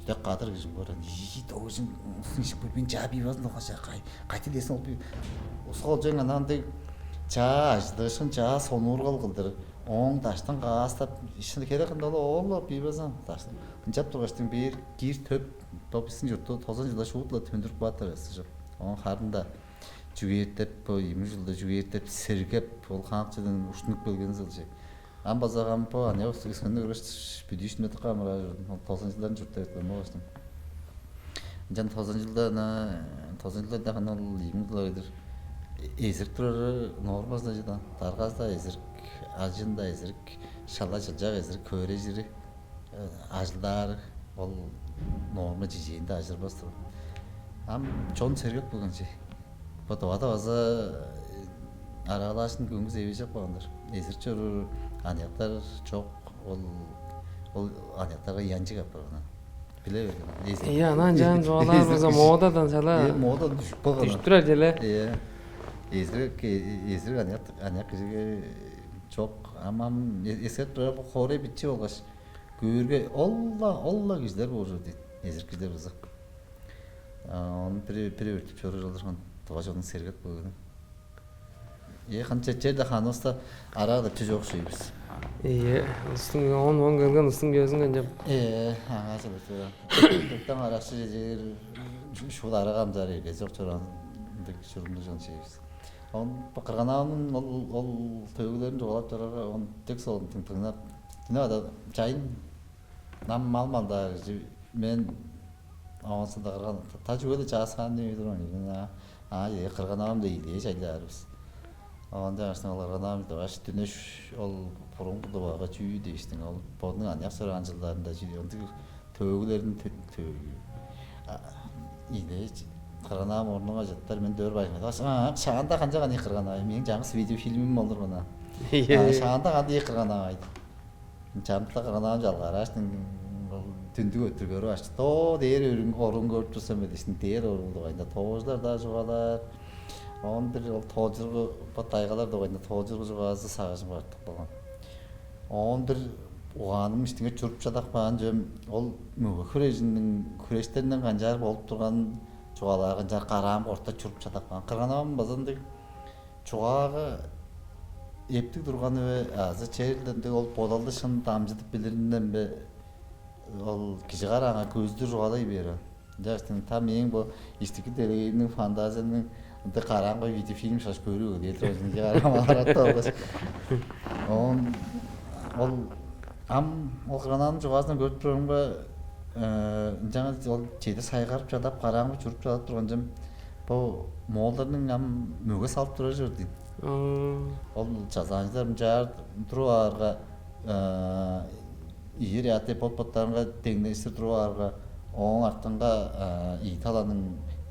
дек кадыр кижиң көрөн. Ии догужуң устун ишип көрбейн чаа пивозун долган кай кайтыл эсин ол би усколчуң ана ындыг чаа ажыдыышкын чаа сонуургал кылдыр. Ооң даштан каастап ишин хере кында ол оолла пивозун даштан. Ынчап тургаштың бир киир төп бо биздин чуртту тозан жылда шуут-ла төндүрүп каап турар эвес чоп. Оон харын-да чүгээртеп, бо ийи муң чылда чүгээртеп, сергеп, ол хаакчыдан уштунуп келген сылчы. Ам база кам бо аныяк өскенни көргеш, бүдүүшүнү дыка амыраар ужурлуг. Ол тозан чылдарын чуртта эрткен болгаштың. Ынчан тозан чылда ана тозан чылдарда хана ол ийи муң чылдыр эзирик турары нормазында чыдан. Даргазда эзирик, ажында эзирик, шала чылчак эзирик, хөөрежири, ажылдаары ол норма чижээнде ажырбас турган. Ам чон сергек болган чи. Бо Тывада база араалаашын көңгүс эвежеп каганнар. Эзир чоруур аныяктар чок, ол ол аныяктарга янчык апарган. Биле берген. Эзир. Ия, анан жан чугаалаар болза модадан сала. Э, модадан түшүп калган. Түштүрөр желе. Ия. Эзир эзир аныяк аныяк кижиге чок. Амам эсет бир бу хоорай бичи болгаш көөрге олла олла кижилер болур дейт. Эзир кижилер болза. Ону бир бир өртүп чоруур олар тыва чонун сергек болган. Э, канча черде ханыбызда араа деп чү чок шуй бис. Ийе, устуң он он келген устуң көзүн канчап. Э, аңаа чыдып чора. Тыктан аракчы жер шуут арага амзаар эге жок чораан ындыг чурумду жон шейбиз. Он кырганаанын ол ол төгүлерин чугаалап чорарга он тек сол тыңнап. Дина ада чайын нам мал малдаар мен оонсунда кырган та чүге-ле чааскаан дей турган. Аа, ээ, кырган авам дейлээ чайлаарывыс. Оон чагаштың ол кырган авам дываш дүнүш ол бурунгу дубага чүү дээштиң ол бодунуң аныяк сораан жылдарында чүү ындыг төөгүлерин төөгү. Ийдээ кырган авам орнуга чыттар мен дөөр байым. Шаанда канча каны кырган авай мээң чаңгыс видеофильмим болур мына. Шаанда кандыг кырган авай. Чамдык кырган авам чалгаараштың түндүк өттүр көрүп ашты. Доо дээр өрүң оруун көрүп турсам эдиштиң дээр оруул дугайында тоожулар даа чугаалаар. Оон бир ол тоожургу бо тайгалар дугайында тоожургу чугаазы сагыжым артык болган. Оон бир угааным иштинге чуруп чадап каан чүвем, ол мөге хүрежиниң, хүрештеринден канчаар болуп турганын чугаалаар, канчаар караам орта чуруп чадап каан. Кырган-авам база ындыг чугаага эптиг турганы бе, азы черилден дег ол бодалды шын дамчыдып билиринден бе, ол кижи карааңга көзүлдүр чугаалай бээр. Ынчаштың та мээң бо иштики делегейимниң, фантазиямның ынды караам кой видеофильм шаш көрүп өгү дээр турган, ынча караам аларат алгаш. Оон ол ам ол кырган-авамның чугаазындан көрүп турарымга, ынчангаш ол чеди сайгарып чадап, караамга чуруп чадап турган чүвем, бо моолдарның ам мөге салып турар чор дейм. Ол чазаанчылар мынчаар туруп аарга, ийи рядтай бот-боттарынга деңнештир туруп аарга, ооң артынга ийи таланың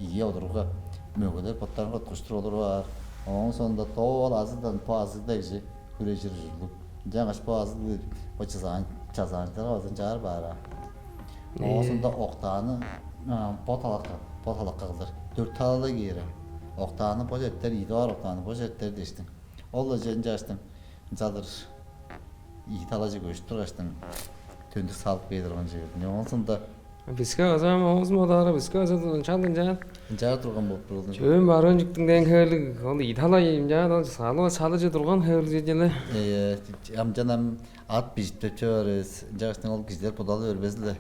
ийи одуругга мөгелер боттарынга уткуштур олуруп аар. Ооң соонда доо ол азыдан бо азыгда кижи хүрежир ужурлуг. Ынчангаш бо азы бо чазаан чазаанчыларга база ынчаар баар аа. Оозунда октааны бо талакка, бо талакка кылдыр. Дөрт талалыг киире. Октааны бо четтер, ийи дугаар октааны бо четтер дээштиң. Ол-ла чен чааштың ынчалдыр ийи талаже көжүп тургаштың, төндүр салып кээр турган чүве. Оон соонда биске база ам оозун бодаары, биске база ынчалдыр ынчаан ынчаар турган болуп турулду. Чөөн барыын чүктүң дээн хевирлиг, ол ийи талай ынчаан ол салып салыжы турган хевирлиг чеде эле. Э, амчан ам ат бижиптеп чор эвес, ынчангаш ол кижилер бодалы бербес эле.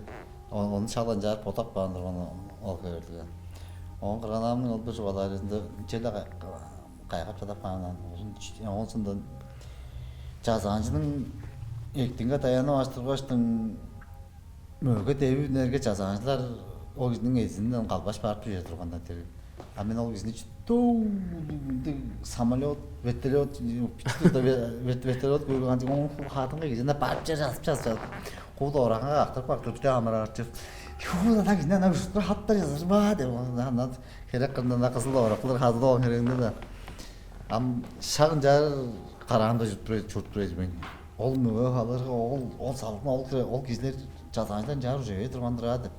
Ону шак ынчаар бодап каан турган ол хевирлиг. Оон кырган-авамның ол бир чугаалаарында челе кайгап чадап каанын, оон соондан чазаанчының эктинге даянып аш тургаштың, мөге девип үнерге, чазаанчылар ол кижиниң эзинден калбаш барып чүве турганнар дери. А мен ол кижини чүттүг ындыг самолет, вертолет, бичии турда вертолет көргүп, аңчы оң хадыңга кижине барып чер жазып жазып жазып, кууда ораңга кактырып кактырып амыраар чыып, юуда кижине ана ужуттур хаттар жазыр ба деп, ана херек кырында кызыл орак кылыр хадылып алган херегинде да. Ам шак ынчаар караанда чурттур чурттур эдибейн. Ол мөге халырга ол ол салдын ол ол кижилер чазаанчылар ынчаар уже турган тураа деп.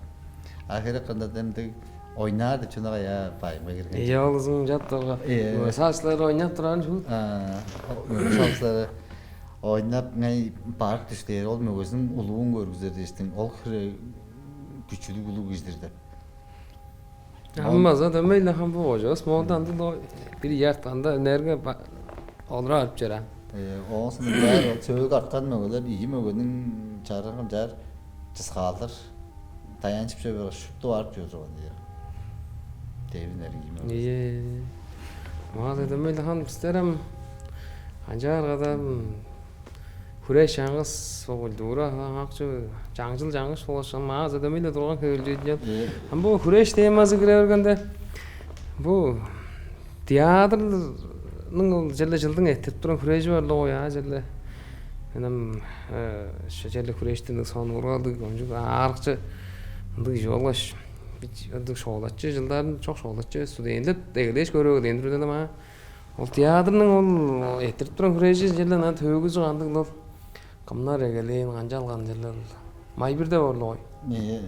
А херек кырында демдиг ойнаар деп чүнү кая байымга кирген. Ийе, ол ызың чаптарга. Э, сачлар ойнап турган шут. А, сачлары ойнап, ыңай барып түштээр, ол мөгезиниң улуун көргүзер дээштиң, ол хире күчүлүг улуг кижидир деп. Аммаза дөмей-ле хам бу ожос моолдан андыл бир яртканда энерге олура алып чора. Оон соң баар сөөлүг арткан мөгелер ийи мөгениң чарыгын чаар чыскаалдыр, таянчып чөбе шупту барып чүве турган дия. Девин эргийим. Ие. Мага дөмей-ле хам бистер ам канчааргада хүреш чаңгыс бо культура акчы чаңчыл чаңгыш болгаш маа дөмей-ле турган хевелчейдин. Ам бу хүреш темазы кире бергенде, бу театрның ол черле жылдың эттирип турган хүрежи бар-ла ой, а черле. Мен ам ошо черле хүрештиң сонуургалдыг кончуг аарыкчы ындыг кижи болгаш, ындыг шоолатчы жылдарын, чок шоолатчы студентлеп эгелээш көрүп эгелээн турдум а. Ол театрның ол эттирип турган хүрежи черле ынаа төөгүзү кандыг ол? Кымнар эгелээн, канчалган черле ол? Май бирде борлугой. Э,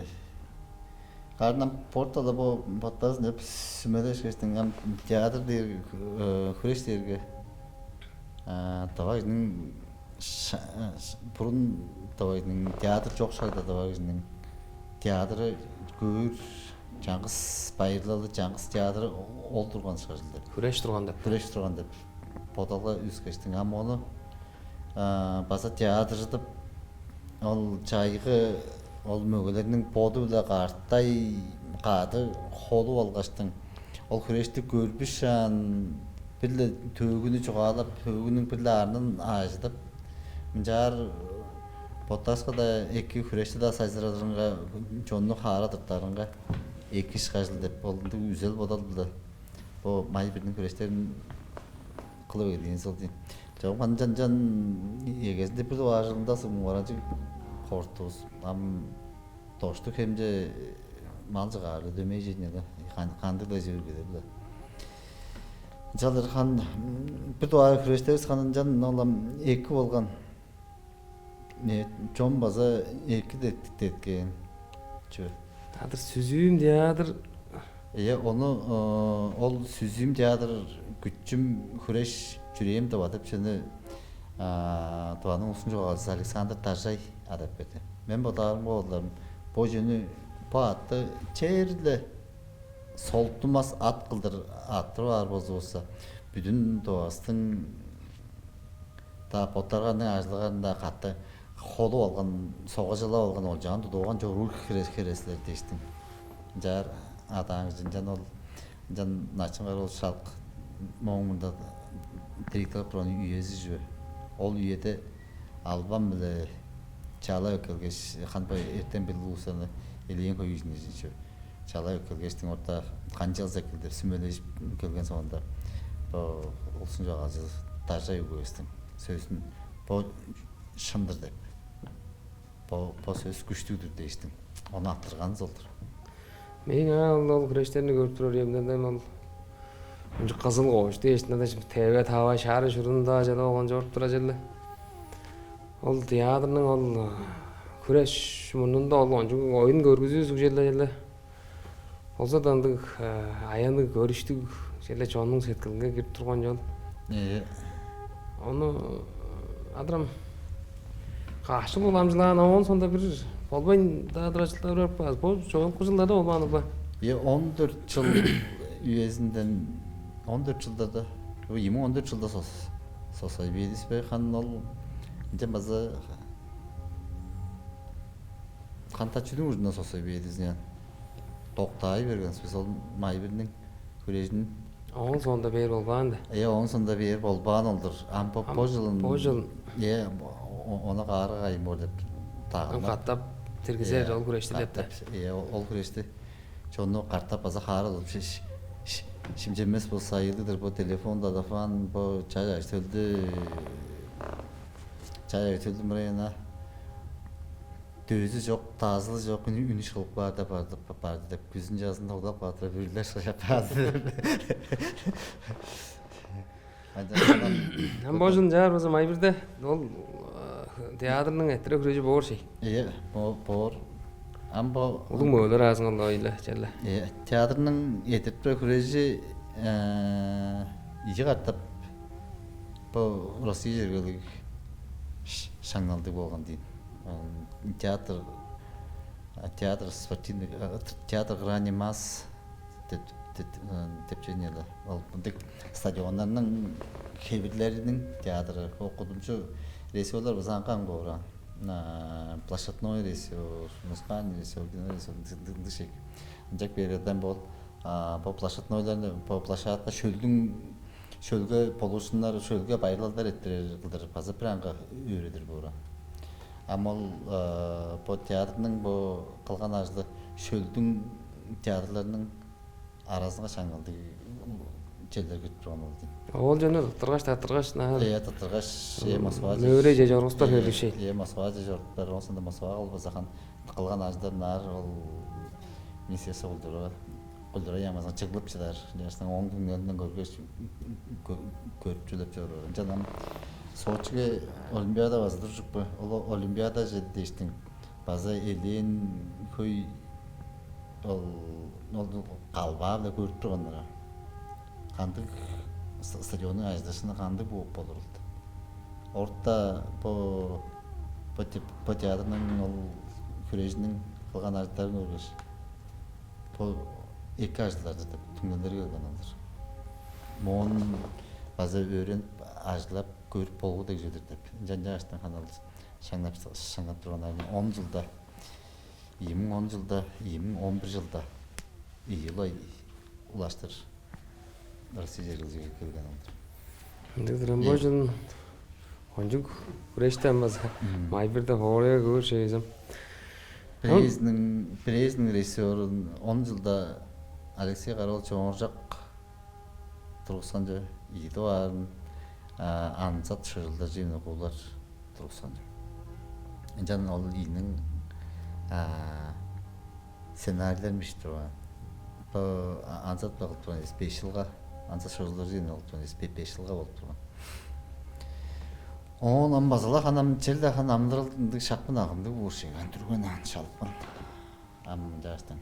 каардан портада бо боттазын деп сүмелешкештиң ам театр дээр хүреш дээрге, давай кижиниң бурун, давай кижиниң театр чок шагда, давай кижиниң театры көөр чаңгыс байырлалы, чаңгыс театры ол турган шажыл деп, хүреш турган деп, хүреш турган деп бодалга үскештиң. Ам ону база театржыдып, ол чайгы, ол мөгелерниң боду-биле каартай каады холуп алгаштың, ол хүрешти көрбүшаан, бир-ле төөгүнү чугаалап, төөгүнүң бир-ле арнын аажыдып, мынчаар боттаска-даа эки, хүрешти-даа сайзырадырынга, чонну хаара тыртарынга эки ышкажыл деп, ол ындыг үзел бодал-биле бо май бирниң хүрештерин кылып эгелээн сыл дейм. Чогум ынчан ынчан эгезинде бир дугаарында сумуңгаранчыг хортувус. Ам доштук хемче мал чыгаарлы дөмей чедине да кандыг-ла чүве биле. Ынчалдыр хан бир дугаар хүрээштеривис хан ынчан ол ам эки болган. Чон база эки деткээн чүве. Театр сүзүүм театр. Ийе, ону ол сүзүүм театр күчүм хүреш чүрээм дыва деп чүнү Тываның улустуң чугаалакчызы Александр Даржай адап берди. Мен бодаарымга, оолдарым, бо чүнү, бо атты черле солтумас ат кылдыр арттырып аар болзувусса, бүдүн Тывавыстың-даа, боттарының ажылдарында катты холуп алган, согажалап алган олчаан тудуп алган чоруур хире-, хире силер дээштиң. Ынчаар адаан кижи, ынчан ол, ынчан Начын Кара-оол Шалк мооң мурнунда директор турган үези чүве. Ол үеде албан-биле чалап эккелгеш, хан бо эртем-билиг улустарны элээн хөй кижини чүве. Чалап эккелгештиң, орта канчалза эккел деп сүмележип келген соонда, бо улустуң чогаалчызы Даржай Өгбевистиң сөзүн, бо шын-дыр деп, бо, бо сөс күштүг-дүр дээштиң. Ону арттырган ол-дур. Мээң, аа, ол, ол хүрештерни көрүп турар үемден ол ынчы кызыл коош дээш, ында теве тавай шаары шурунда чыдып алган чоруп тура черле. Ол театрның ол хүреш мурнунда ол кончуг оюн көргүзүүс үгжеле черле. Болза-даа ындыг аянныг көрүштүг черле чоннуң сеткилинге кирип турган чон. Ээ. Ону адырам каш чыл уламчылаан, оон соонда бир болбайн-даа турар чылдар бар бе? Бо чогулкужулда-даа болбаан-дыр бе? Е, он дөрт чыл үезинден, он дөрт чылдарда, ийи муң он дөрт чылда сос-, сосай бээдис бе, хан ол ынчан база кантачыдың ужундан сосай бээдис ыян. Доктаай берген бис ол Майбирниң хүрежин. Оон соонда бээр болбаан да. Э, оон соонда бээр болбаан ол-дур. Ам бо, ам бо жылын, бо жылын. Э, о-, о-, ону каарга кайын боор деп. Ам дагынып, катап диргизер, э, ол хүрешти деп да. Катап, э, ол, ол хүрешти. Чонну катап база хаарал ши-, ши-, ши-, шимченмес бо сайыылдыг-дыр, бо телефон, дадафан, бо чай ажы-төлдү, чай ажы-төлдү мырайына дөзү чок, дазылы чок, үнү, үнү шылып каар деп барды, барды деп, күзүн-чазын тогдап каар деп, үрүлдер шыгжап каар деп. Ам бо чылын чаар болза, май бирде ол, э, театрның эрттире хүрежи боор шей. Ийе, бо-, боор. Ам бо улуг мөөлер аазыңга-ла ойле, черле. Ийе, театрның эрттире хүрежи, э, ийи катап бо Россия чергелиг ш-, шаңналдыг болган дийин. Ам театр, а, театр спортивный, а, театр грани масс деп, деп, ы, деп чүве-ле. Ол мындыг стадионнарның хевирлериниң театры, ол кудумчу режиссерлар база аңгы-аңгы боор. А, площадной режиссер, музыкальный режиссер, кинорежиссер, ындыг, ындыг, ындыг шег. Ынчап кээрге-даа бо, а, бо площаднойларны, бо площадка шөлдүң, шөлге болуушкуннар, шөлге байырлалдар эрттирер кылдыр база бир аңгы өөредир боор. Ам ол, а, бо театрның бо кылган ажылы шөлдүң театрларының аразынга шаңналдыг черлер кирип турган ол дийин. Ол чоннар тырттыргаш, тырттыргаш, наар. Э, тырттыргаш, э, Москва, мөөрей же чоргустар, э, хөлүшей. Э, Москва же чоргустар, ооң соонда Москва кылбаза хан кылган ажылдар наар ол Министерство культурага, культура яамызынга чыглып чыдар. Чаштың ооң түңнелинден көргеш, кө-, көрүп чүлеп чоруур. Ынчан ам Сочиге олимпиада база туржук бе? Ол олимпиада же дээштиң база элээн хөй ол, ол калбаа-биле көрүп турганнар. Кандыг ст-, стадионнуң ажыдыышкыны кандыг бооп болурул? Орта бо, бо те-, бо театрның ол хүрежиниң кылган ажыдыыларын көргеш, бо эки ажылдары деп түңнелдерге келген ол-дур. Моон база өөренип, ажыглап көрүп болгу дег чүве-дир деп. Ынчан чааштан ханал шаңнап, шаңнап турган ам он чылда, ийи муң он чылда, ийи муң он бир чылда ийи улай улаштыр Россия чергелиже келген ол-дур. Ындыг-дыр, ам бо ийе. Чылын кончуг хүрештен база мм. Май бирде хоорайга көөр шейзем. Бирээзиниң, бирээзиниң режиссерун он чылда Алексей Кара-оол Чоңгуржак тургускан чүве, ийи дугаарын, а, Анзат Шыжылдыржиевни Куулар тургускан чүве. Ынчан ол ийиниң, а, сценарилерин бижип турган. Бо, а, Анзат-биле кылып турган эвес, беш чылга, Анзат Шыжылдыржиевни кылып турган эвес, бе-, беш чылга болуп турган. Оон ам база-ла ханам, черле хан амыдырал ындыг шапкын агымдыг боор шег, ан дүрген ан шалыпкан. Ам ынчаштың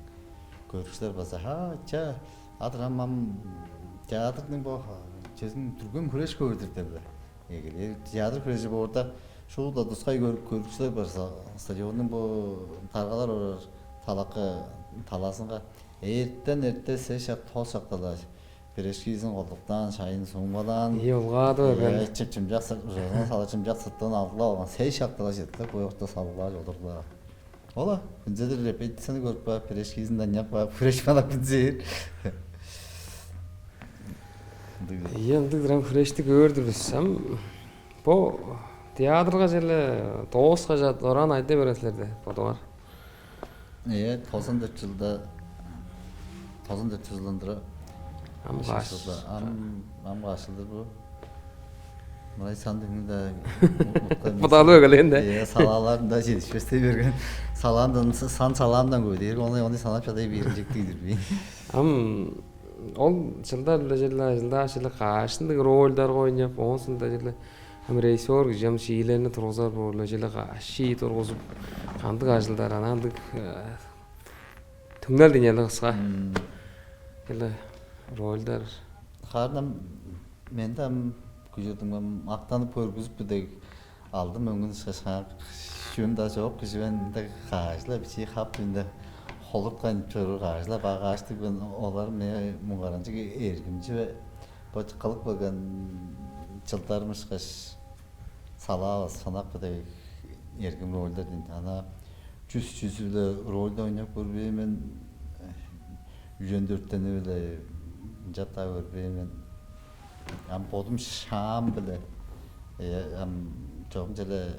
көрүкчүлер база: «Ха, ча, адыр ам, ам театрның бо, ха, чезин дүрген хүреш көөр-дүр» деп-ле. Эгелээр театр хүрежи боорда, Шуут-ла тускай көр-, көрүкчүлер бар са-, стадионнуң бо таргалар орар талакы талазынга эртен эрте сес шак, тос шакта-ла пирожкизин колдуктаан, шайын суңмалаан, ийе, улгады берген. Э, чым-, чымчак сыр-, ужазын сала чымчак сыртыын алгылап алган, сес шакта-ла четтип, бо орта салгылааш олурлар. Ола, хүнзедир репетицияны көрүп каап, пирожкизин аныяк каап, хүреш манап хүнзээр. Ындыг. Ийе, ындыг-дыр ам, хүрешти көөр-дүр бис. Ам бо театрга черле дооскаш, дораан айда берген силер де, бодуңар. Э, тозан дөрт чылда, тозан дөрт чылдан тура. Ам каш чылда, ам, ам каш чылдыр бу? Мырай сан дыңны да уткан. Будалы эгелээн да. Э, салааларын да жетишпестей берген. Салаандан, сан салаамдан көдээр, ону, ону санап чадай беринчектиг-дир бейн. Ам ол чылдар-биле черле, чылдаа черле каш ындыг рольдарга ойнап, оон соонда черле ам режиссёр кижи ам шиилерни тургузар боор-ла, черле каш шии тургузуп, кандыг ажылдар, анаа ындыг, э, түңнел деңнели кыска. Мм. Черле рольдар. Харын ам менде ам күжүрдүң ам мактанып көргүзүп, бир дег алдым өңүн ышкаш, чүвем-даа чок кижи мен, мында каш-ла бичии хап, мында холуткан чоруур каш-ла багаждыг мен, олар меңээ муңгаранчыг, эргимчи бе, бо кылып келген чылдарым ышкаш салаавыс, фанап кыдай эргим рольдар дейн. Ана чүс-чүзү-биле рольда ойнап көрбээн мен, үжен-дөртени-биле ынчап-даа көрбээн мен. Ам бодум шаам-биле, э, ам чогум черле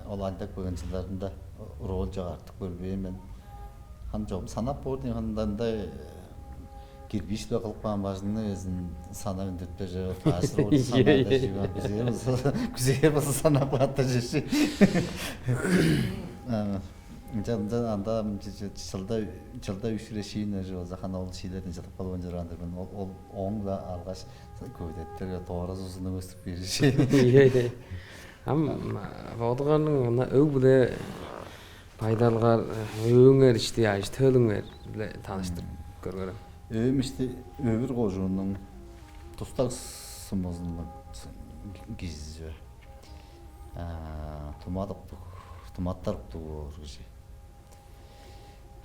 ол андак болган чылдарында роль чок артып көрбээн мен. Ам чогум санап боор дейн, анда, ында, э, кирбиш-биле кылып каан бажыңны безин санап үндүртпеже, бааш роль санаада. Ийе, ийе. Күзээр болза, күзээр болза санап каапты чеши. А, ынча, ынча анда, ам, чы-, чы-, чылда, чылда үш хире шиин ынча болза, хана ол шиилерден чыдып калбайн чораан-дыр мен. Ол, ол ооң-ла алгаш көвүдеттерге доора сузунуп өстүп киириши. Ийе, ийе. Ам, а, бодуңарның ына өг-бүле байдалыңар, өөңер ишти, ажы-төлүңер-биле таныштырып көрүңерем. Өөм ишти Өвүр кожууннуң Тустак сумузунуң кижизи. А, тумадык, туматтар уктуг боор кижи.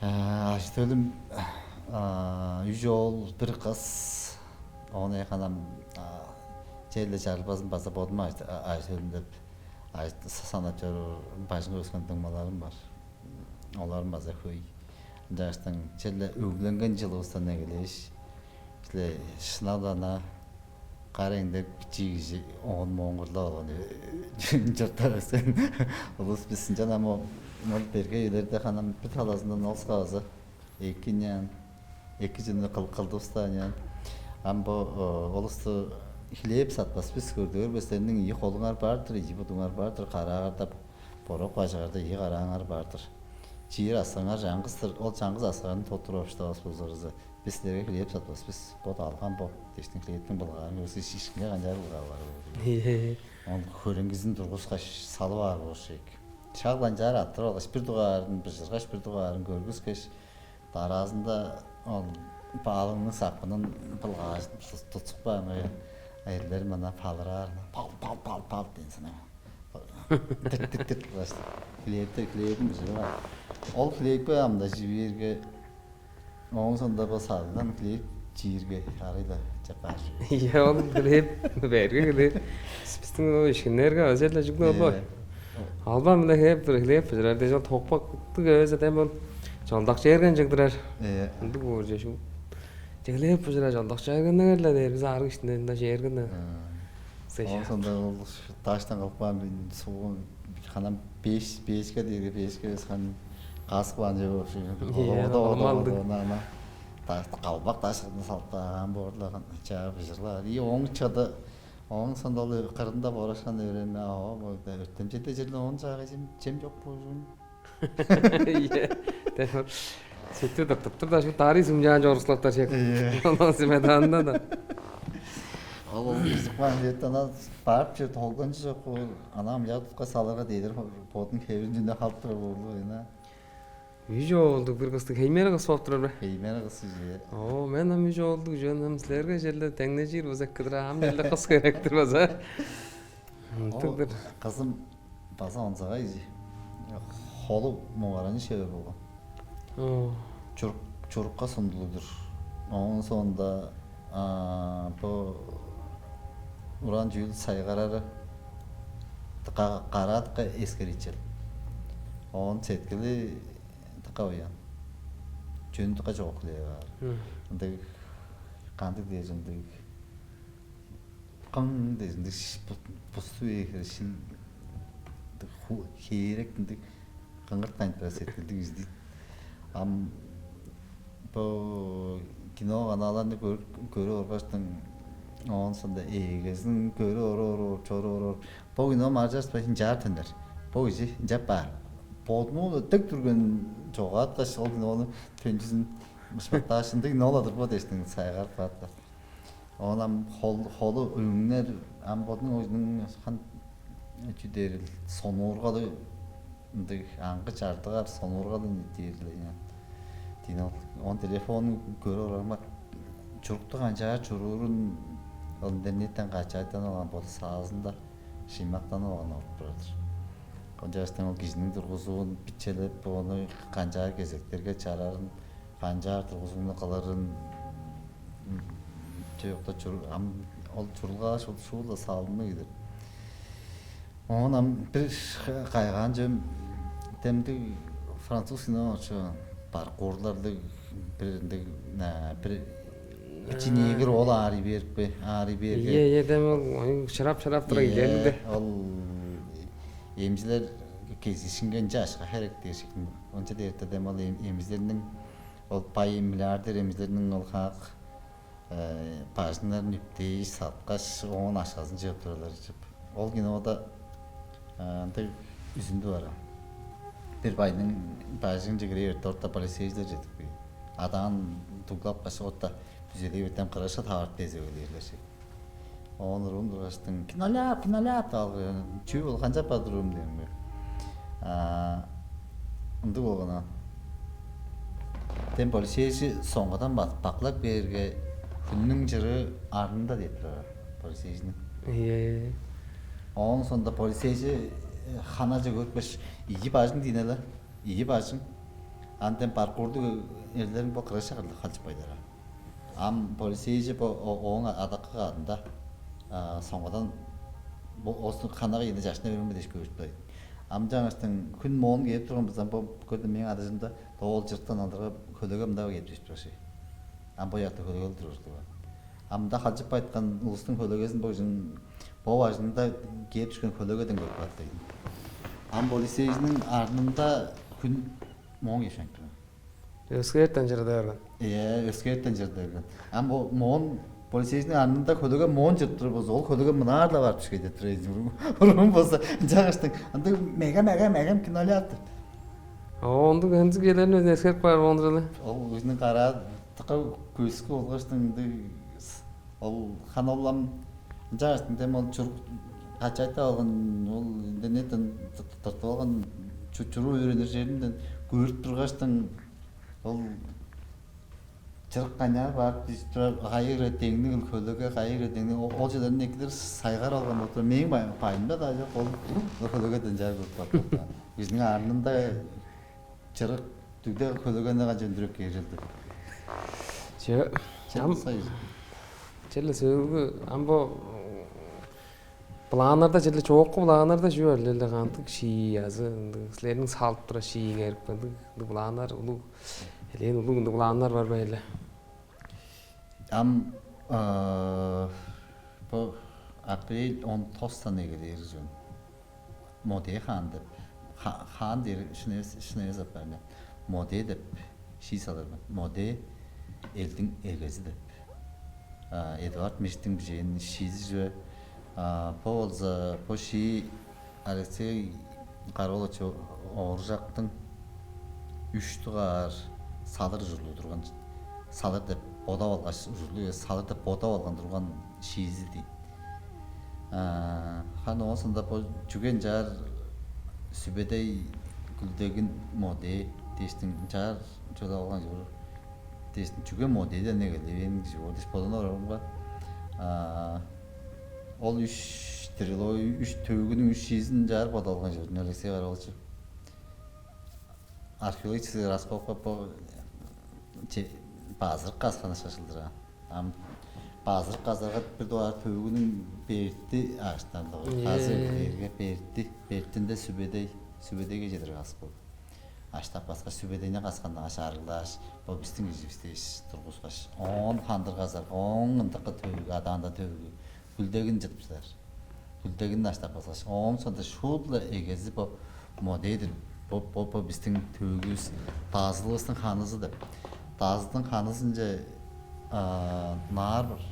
А, ажы-төлүм, а, үш оол, бир кыс. Ону ханам, а, черле чарылбазын база бодум ажы-, а, ажы-төлүм деп, а, санап чоруур бажыңга өскен дуңмаларым бар. Оларым база хөй. Ынчангаштың черле өгленген чылывыстан эгелээш, черле шынап-ла ана кара эңдек бичии кижи оон-моон кырлап алган, э, чурттап өскен улус бис. Ынчан ам ол, ол берге үелерде ханам бир талазындан ол-ска база эки ыняан, эки чүнү кыл-, кылдывыс-даа ыняан. Ам бо, э, улусту хлеб сатпас бис, көрдүңер бе, силерниң ийи холуңар бар-дыр, ийи будуңар бар-дыр, караагарда, борок бажыңарда ийи карааңар бар-дыр. Чиир аскырыңар чаңгыс-тыр, ол чаңгыс аскырыңарны тоттуруп алыштавас болзуңарза, бис силерге хлеб сатпас бис, бо алган бо дээштиң хлебтиң былгаарын көрсе, ишкинге канчаар былгаалаар боор. Ийе. Ол хөреңгизин тургускаш, салып аар болур шеек. Шак ынчаар арттырып алгаш, бир дугаарын быжыргаш, бир дугаарын көргүскеш, дараазында ол баалыңның сапкынын былгааш, тус-, тутсуп каан, э, эрлер мына палыраар, пал, пал, пал, пал дээн санаан. Тырт, тырт, тырт кылгаш, хлебти, хлебин быжырып аар. Ол хлебке ам-даа чивээрге, ооң соонда бо садыгдан хлеб чиирге, арай-ла чапаар чүве. Ийе, ол хлеб, берге хлеб. Бис-, бистиң ол ишкиннерге база черле чүгле ол боор. Ийе. Албан-биле хлеб, бир хлеб быжырар дээш, ол токпактыг эвес, эдем ол чолдак чээрген чыгдырар. Ийе. Ындыг боор чүве шуут. Че, хлеб быжырар, чолдак чээргеннер-ле дээр, бис арыг иштинде ында чээрген. Ооң соонда ол даштан кылып каан сугу, ханам беш-, бешке дээрге, бешке эвес, ханам каскы баан чүве болуп. Ийе, ода, ода, нормалдыг. Ода, ана, ана, та-, калбак дашкыны салып каан боор-ла, чаа быжырлаар. И ооң чыды, ооң соонда ол кырында борашкан өөренме, оо, бо өртемчейде черле оон чаагай чем, чем чок болур. Ийе. Дем ол сүттү тыртып тур-даа, шуут дарый сумчаан чоруксулаптар чек. Ийе. Оон сметанада-даа. Ол, ол бижип каан черден ана барып чер толганчы чок, ол ана ам ядытка салырга дедир, бодун хевирин чүнү халып турар болду, ына. Үш оолдуг, бир кыстыг, хеймери кыс болуп турар бе? Хеймери кыс, ийе. Оо, мен ам үш оолдуг чон, ам силерге черле деңнежир болза эки-дир, ам черле кыс херек-тир база. Ындыг-дыр. Ол кызым База онзагай кижи. Холу муңгараны шевер болган. Чурук, чурукка сундулуг-дур. Ооң соонда бо уран чүүл сайгарары дыка, караа дыка эскеричел. Оон сеткили дыка уян. Чүнү дыка чоок хилээ баар. Ындыг, кандыг дээш, ындыг кың дээш, ындыг бусту эгер шин хээрек, ындыг кыңырт кайнып турар сеткилдиг кижи дейт. Ам бо кино канааларны көрүп, көрүп оргаштың, оон соонда эгезин көрүп орор, чоруп орор. Бо кино маржарыспайн ынчаар төнер. Бо кижи ынчап баар. Бодунуң дег дүрген чогааткаш, ол кинону төнчүзүн мышпактааш, ындыг кино-ла-дыр бо дээштиң сайгарып каапты. Оон ам хол, холу өңнер, ам бодунуң өзүнүң хан чү дээрил, сонуургалы, ындыг аңгы чардыгар сонуургалы дээрил. Дин ол, он телефонун көрүп орарымга, чурукту канчаар чуруурун ол интернеттен качаайтан алган, боду саазында шыймактанып алган оруп турар-дыр. Кончаастың ол кижиниң тургузуун бичелеп, ону канчаар кезектерге чарарын, канчаар тургузууну кылырын, чоокта чур ам ол чурулгаш, ол шуурда салынмай кээр. Оон ам бир кайгаан чүвем, демдиг француз кино очу, паркурларлыг бир ындыг, бир чинеегир ол аарый берип бе, аарый берге. Ийе, ийе, дем ол шырап-шырап тура, ийе, келди. Ол эмчилер кезиишинген чашка херек дээшик. Онча дээрде дем ол эмчилерниң, ол бай миллиардер эмчилерниң ол хаак бажыңнарын үптээш, саткаш, оон акшазын чыып турарлар чып. Ол кинода ындыг үзүндү бар. Бир байның бажыңынче кире берди, орта полицейлер чедип кээр. Адаан дуглап каш, орта бүзелей берден кырыша таварып дезе өлээрлер. Оон уруум тургаштың: «Киноляп, киноляп!» — деп алгы. «Чүү ол, канчап бар, уруум?» — дээн бе. Ындыг болган. Тем полицейжи соңгадан баклап кээрге, хүннүң чырыы арнында деп турар полицейжиниң. Ийе. Оон соонда полицейжи ханаже көрүпкеш: «Ийи бажың диинеле, ийи бажың». Анден паркурдуг эрлерин бо кырыша кырлап халчып кайдара. Ам полицейже бо ооң адакка каадында соңгадан бо оостуң ханага ийине чашына бериңме дээш көрүштү. Ам чаңгаштың хүн моон кээп турган бызам, бо көрдүм, мээң адажымда доол чырыктан алдырга хөлеге мындаа кээп дүшүп турар ши. Ам бо якта хөлегел турур турган. Ам мында халчып кайткан улустуң хөлегезин бо ужун бо бажыңда кээп дүшкен хөлегеден көрүп каат дейн. Ам полицейниң арнында хүн моон кээшкен турган. Өскээртен чырыда берген. Ээ, өскээртен чырыда берген. Ам бо моон полицейниң арнында хөлеге моон чырып турар болза, ол хөлеге мынаар-ла барып дүшкей деп тур эдим. Урун болза, ынчангаштың ындыг мега мега мегам киноляп деп. Оо, ындыг хензиг келерин өзүн эскерип каар болган-дыр эле. Ол өзүнүң караа тыка көскү болгаштың ындыг ол хан олам ынчангаштың дем ол чурук качайта алган, ол интернеттен тыртып алган чуруу өөренир черинден көрүп тургаштың, ол чырык канчаар барып дижип турар, кайы хире деңниг ол хөлеге, кайы хире деңниг ол чыдарын экилер сайгар алган болуп турар. Мээң байымда-даа чок, ол хөлегеден чаар көрүп каап. Бизиң арнында чырык дүгде хөлегени канча өндүрүп кээр чылдыр. Че, ам черле сөөлгү ам бо планнарда, черле чоокку планнарда чүү бар эле, кантык шии азы ындыг силерниң салып турар шииңер, ындыг, ындыг планнар, улуг, элээн улуг ындыг планнар бар бе эле? Ам бо апрель он тостан эгелээр ужун Моде хаан деп, хаан дээр шын эвес, шын эвес апаар мен. Моде деп шии салыр мен. Моде — элдиң эгези деп. Эдуард Мижиттиң бижээн шиизи чүве. Бо болза, бо шии Алексей Кара-оолович Ооржактың үш дугаар салыр ужурлуг турган, салыр деп бодап алгаш, ужурлуг эвес, салыр деп бодап алган турган шиизи дейт. Харын оон соонда бо чүге ынчаар Сүбедей Күлдегин Моде дээштиң ынчаар чугаалап алган чоор дээштиң, чүге Моде деп эгелевээн кижи боор дээш бодап орарымга, ол үш Трилогия үш, төөгүнүң үш чиизин чаар бодалган чордун Алексей Кара-оолович. Археологический раскопка бо че-, базырык касканы шашылдырган. Ам базырык казарга бир дугаар төөгүнүң берти ааштан Ээ. Казы берге берти, бертинде Сүбедей, Сүбедейге чедир каскы. Аштап каскаш, Сүбедейни касканнаш, арыглааш, бо бистиң киживис дээш тургускаш, оон хандыр казар, оон ындакы төөгү, адаанда төөгү, Күлдегин чыдып чыдар. Күлдегин аштап каскаш, ооң соонда шуут-ла эгези бо модедир. Бо, бо, бо бистиң төөгүвүс, дазылывыстың ханызы деп. Дазылдың ханызынче а, наар бар.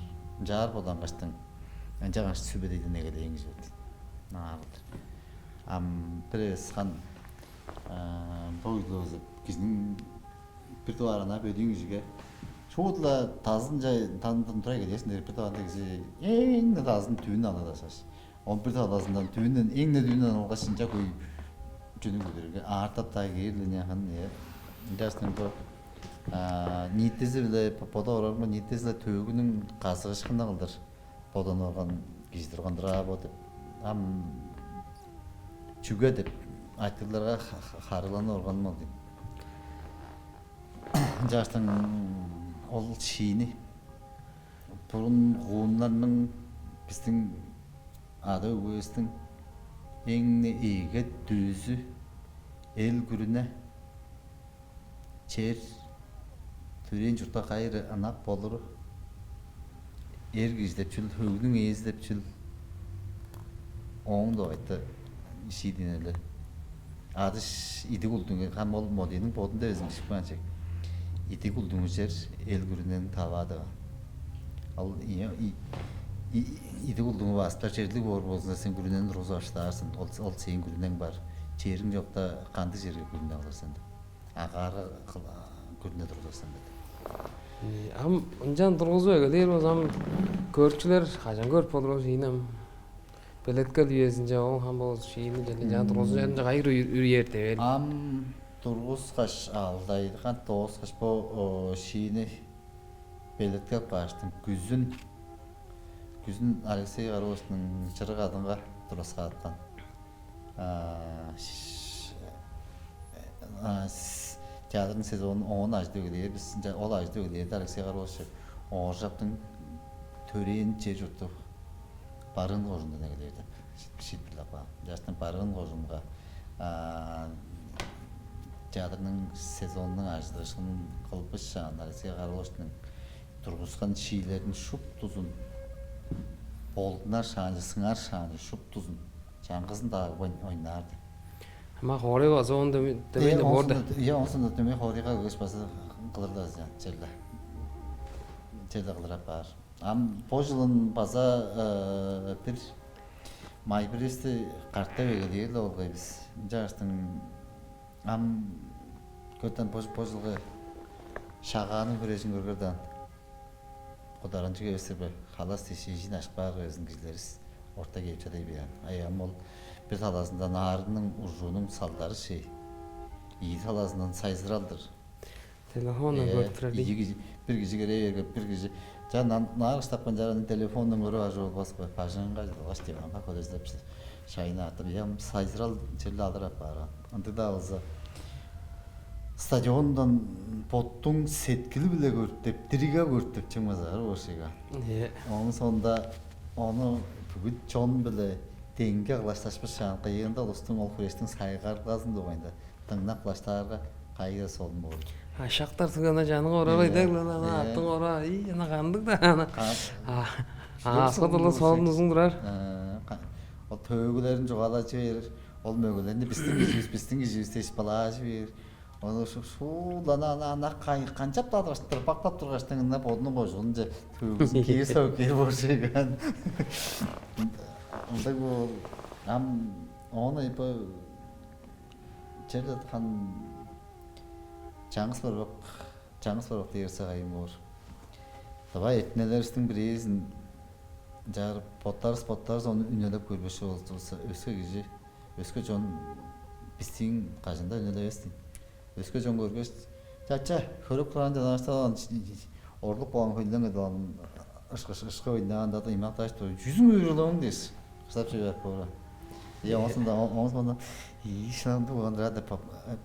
Ынчаар бодангаштың, ынчангаш Сүбедейден эгелээн кижи болду. Наар болду. Ам бир эвес хан а, бо үйлү кижиниң бир дугаар ана бөдүүн кижиге шуут-ла дазынче тандан тура эгелээшин дээр, бир дугаар анда кижи эң-не дазын түүн ала дашаш. Он бир талазындан түүнден эң-не түүнден алгаш ынча хөй чүнү бүдүрүрге аартап-даа кээр-ле няхан. Ынчаштың бо ниитизи-биле бода орармын, ниитизи-биле төөгүнүң казыышкыны кылдыр боданып орган кижи турган-дыр аа бо деп. Ам чүге деп айтырларга харыыланып органым ол дейм. Ынчаштың ол шиини бурун гуннарның, бистиң ада-өгбевистиң эң-не ийиге дүүзү, эл күрүне, чер, төрээн чуртта кайы ынак болуру, эр кижи деп чүл, хөглүң ээзи деп чүл, ооң дугайта шиидинеле. Адыш идиг улдуң, хам ол модийниң бодунда безин бишип каан чек. Идиг улдуңу чер эл күрүнениң таваадыга. Ал идиг улдуңу баастар черлиг боор болзуңза, сен күрүнени тургузуп аштаар сен. Ол, ол сээң күрүнең бар. Чериң чокта кандыг черге күрүне кылыр сен деп. Агаарга күрүне тургузар сен деп. Ам ынчан тургузуп эгелээр болза, ам көрүкчүлер кажан көрүп болур ол шиини ам? Белеткел үезинче ол хам болза шиини черле чаа тургузуп чарынче кайыр үрээр деп. Ам тургускаш алдайды кан дооскаш бо шиини белеткеп кааштың күзүн күзүн Алексей Кара-ооловичтиң чырык адынга тураскааткан. Театрның сезонун оон ажыдып эгелээр бис. Ол ажыдып эгелээрде Алексей Кара-оолович Ооржактың төрээн чер чурту Барыын кожуундан эгелээр деп шиитпирлеп каан. Ынчаштан Барыын кожуунга театрның сезонунуң ажыдыышкынын кылбышаан, Алексей Кара-ооловичтиң тургускан шиилерин шуптузун болдунар шаанчы, сыңар шаанчы шуптузун чаңгызын-даа ойнаар деп. Ама хоорай база оон дөмей-, дөмей-ле боор да. Ийе, оон соонда дөмей хоорайга кыш база кылыр-даа черле. Черле кылыр апаар. Ам бо жылын база бир май бирести картап эгелээр-ле болгай бис. Ынчааштың ам көрден бо, бо жылгы шагааның хүрежин көргөр даан. Кударанчыг эвес-тир бе? Халас дээш эжиин ашпаар безин кижилеривис орта кээп чадай бээр. Ай ам ол бир талазындан аарыгның ужуунуң салдары шей. Ийи талазындан сайзыралдыр. Телефондан көрүп турар ийи кижи, бир кижи керээ берген, бир кижи чаа наар ыштапкан чарааны телефондан көрүп ажып болбас бе? Бажыңга чыдылгаш диванга көрезилеп шайын аартып, ям сайзырал черле алыр апаар. Ындыг-даа болза стадиондан боттуң сеткили-биле көрүп деп, дириге көрүп деп чыңмазаар болушуйга. Оон соонда ону бүгү чон-биле деңге кылашташпышаан, кыйыында улустуң ол хүрештиң сайгарылгазын дугайында дыңнап кылаштаарга кайы солун боор. А шактар сыгана жаның орабай дег ана аттың ора ий ана кандыг да ана. Аска дылы солун узун турар. Ол төөгүлерин чугаалажы бээр, ол мөгелерни бистиң кижибиз, бистиң кижибиз дээш балаажы бээр. Ону шуулана ана ана канчап-даа тургаштыр бактап тургаштың ына бодунуң кожуунче төөгүзүн кээр сау кээр болчуган. Ындыг боор. Ам оон айпа чер жаткан чаңгыс борбак, чаңгыс борбак дээрсе кайын боор. Давай эртинелеривистиң бирээзин чаар боттарыс боттарыс ону үнелеп көрбеши болзувусса, өске кижи, өске чон бистиң кажан-даа үнелевес дейн. Өске чон көргеш, чача хөрөк кылаан чанаашта орлук болган хөйлең эдип алган ышкы ышкы ойнаанда да имакташ тур. Жүзүң өөрүлөң дээш. Сап чүве боор. Е, оңсунда, оңсунда, ии шынамды болгандыр ада,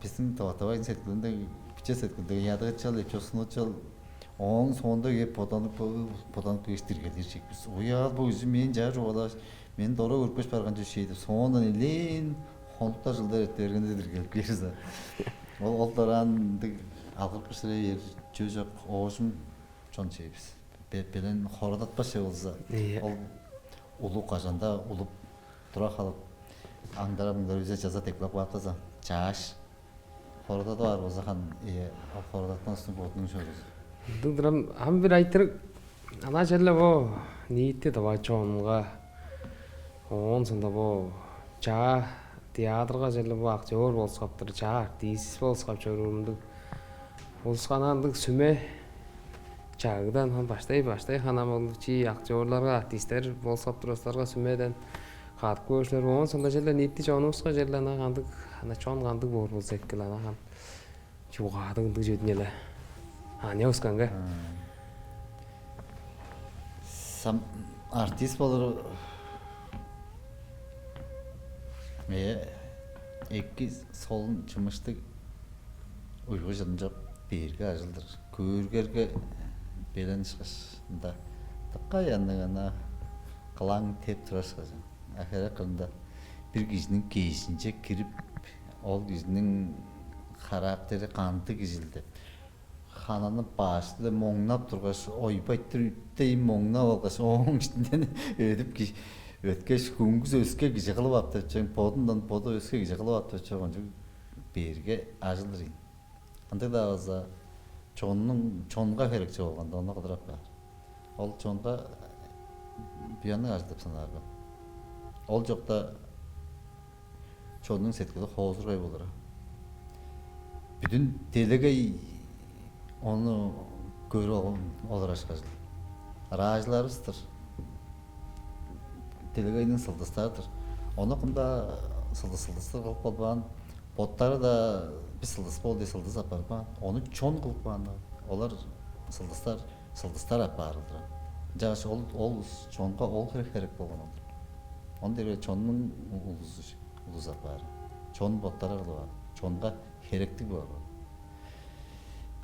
биздин таватабайдын сеткилинде, биче сеткилде ядыгычал, эпчосунучал, ооң соонда кээп боданып, боданып кээш диргелдирчек бис. Уял бо үзү мен чаа чугаалааш, мен дора көрүпкеш барган чүве шей деп, соондан элээн хонуктар, жылдар эрте бергенде диргелип кээрза. Ол ол дараан ындыг алгырып бишире бээр чүве чок, оожум чон чейбис. Белен хорадатпас чүве болза, ол улуг, кажанда улуп тура халып, аңдара-мыңдара үзе чаза деклап каапказа, чааш хорададып аар болза, хан, э, ол хорадатпас устуң бодунуң чорузу. Ындыг турам, ам бир айтырыг, ана черле бо ниити давай чонунга, оон соонда бо чаа театрга черле бо актёр болускаптыр, чаа артист болускап чоруур ындыг улуска ана ындыг сүме чагыгдан хан баштай, баштай ханам ол чи актёрларга, артисттер болускап турустарга сүмеден кадып көөрүңер, оон соонда черле ниити чонувуска черле ана кандыг, ана чон кандыг боор болза экил, ана хан чугаадыг ындыг чүве-дир ийин але. Аныяк улуска. Сам артист болуру, э, эки солун чымыштыг уйгу чылын чок, берге ажыл-дыр. Көөргерге белен ышкаш, ында дыка янныг ана кылаң теп турар ышкажыл. А херек кырында бир кижиниң кежинче кирип, ол кижиниң характери кандыг кижил деп, хананы баш-биле моңнап тургаш, ойбайтыр үттей моңнап алгаш, ооң иштинден өдүп ки-, өткеш, хүнгүс өске кижи кылып ап деп чең, бодундан боду өске кижи кылып ап деп чең, кончуг берге ажыл-дыр ийин. Ындыг-даа болза, чоннуң, чонга херекче болганда, ону кылдырап каар. Ол чонга буянныг ажыл деп санаар мен. Ол чокта чоннуң сеткили хоозургай болур. Бүдүн делегей ону көрүп ол-, олурар ышкажыл. Ыраажыларывыс-тыр. Делегейниң сылдыстары-дыр. Ону кым-даа сылдыс-сылдыстыр кылып болбаан, боттары-даа бис сылдыс бол дээш сылдыс апарбаан, ону чон кылып каан. Олар сылдыстар, сылдыстар апаар-дыр. Ынчангаш ол, ол улус, чонга ол хире херек болган ол-дур. Ону дээрге чоннуң у-, улузу, улузу апаар. Чон боттары кылып аар. Чонга херектиг боор.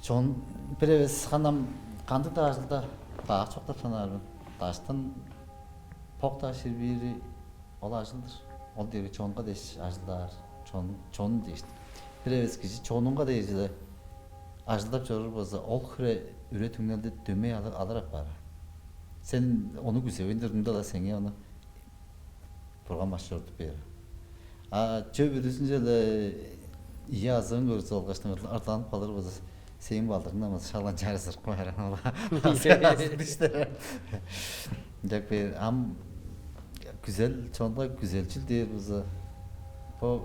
Чон бир эвес ханам кандыг-даа ажылда бак чок деп санаар мен. Даштан бок-даа ширбиири ол ажыл-дыр. Ол дээрге чонга дээш ажылдаар. Чон, чон дээш. Бир эвес кижи чонунга дээш-ле ажылдап чоруур болза, ол хире үре-түңнелди дөмей алыр, алыр апаар. Сен ону күзевейн турдуң-даа, сеңээ ону Бурган баш чорудуп бээр. А чөп бүрүзүнче-ле ийи азыын көрзе, олгаштың ырла-, ырланып калыр болза, сээң балдырыңдан болза шалган чарызырып каар ана ол. Азыын диштер. Ынчап бээр. Ам күзел, чонга күзелчил дээр болза, бо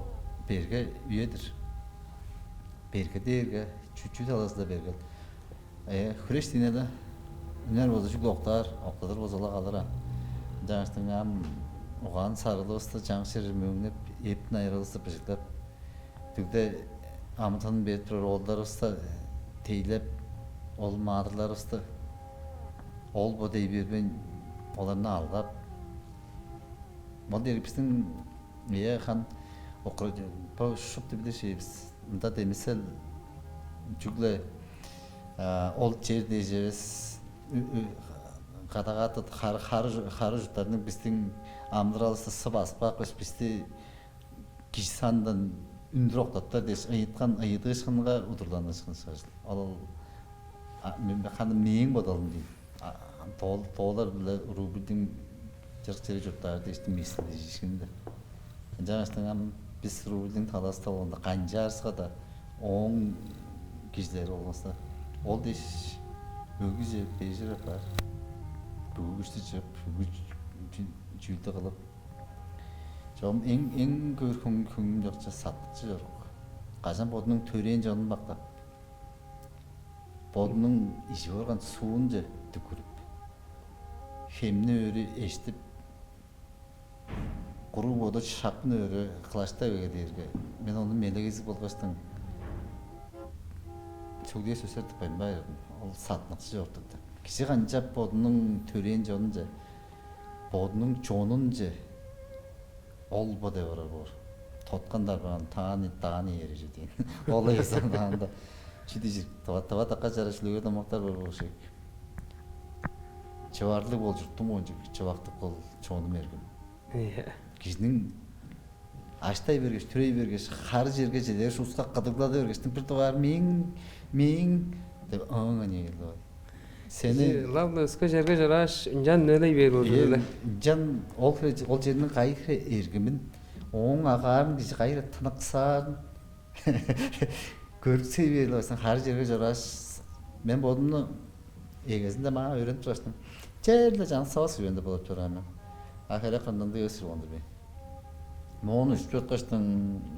берге үе-дир. Берге дээрге чү-, чүү талазы-даа берге. Э, хүреш дийин-не. Үнер болза чүгле октаар, октадыр болза-ла калыр аа. Ынчангаштың ам угаан-сарыылывысты чаңгыс черже мөөңнеп, эптин-найыралывысты быжыглап, дүгде амытанын берип турар оолдарывысты тейлеп, ол маадырларывысты ол-бо дей бербейн, оларны алгап, ол дээрге бистиң, ийе, хан, окура-, бо шупту билир чүвевис. Ында демисел чүгле, а, ол чер дээш эвес, ү-, ү-, кадагааты хары, хары, хары чурттарның бистиң амыдыралывысты сы-, басып каапкаш, бисти кижи санындан үндүр октаптар дээш ыйыткан ыйыдыышкынга удурланыышкын ышкажыл. Ол, а, мен, ханы мээң бодалым дийин. А, дол-, доллар биле рубльдиң чырык чери чурттаары дээш-тир, местилежиишкин-дир. Ынчангаштың ам бис рубльдиң талазы-даа болганда, канчаарывыска-даа ооң кижилери болган-дыр. Ол дээш өгүже бежип апаар. Бүгү күштү чыып, бүгү чүү-, чүүлдү кылып. Чогум эң, эң көөр хүн-, хүнүм чокче саттыкчы чорук. Кажан бодунуң төрээн чонун мактап, бодунуң ижип орган суунче дүкүрүп, хемни өрү эштип, куруу боду шапкын өрү кылаштап эгелээрге, мен ону мелегези болгаштың сөглээр сөстер тыппайн баар ийин. Ол саттыныкчы чорудуптар. Кижи канчап бодунуң төрээн чонунче, бодунуң чонунче Ол бо деп орар боор. Тоткан дарбаан тааны дааны ээрежи дээн. Ол эвес анаанда чү дижик, тыва тыва дакка чара шүлүгү домактар бар болуш ийик. Чыварлыг бол чурттуң кончуг, чывактык бол чонум эргим. Кижиниң аштай бергеш, түрей бергеш, хары черге чедер шуска кыдыглады бергештиң бир дугаар миң миң деп ооң ынча келди. Сени ылап-ла өске черге чорааш, ынчан нөлей бээр болду. Ынчан ол хире, ол черниң кайы хире эргимин, ооң агаарын кижи кайы хире тыныксаарын көрүксей бээр-ле байсаң, хары черге чорааш, мен бодумну эгезинде маа өөренип тургаштым. Черле чаңгыс савас үвенде болуп чораан мен. А херек кырында ындыг эвес болган-дыр бе? Моон үшүп чорткаштың,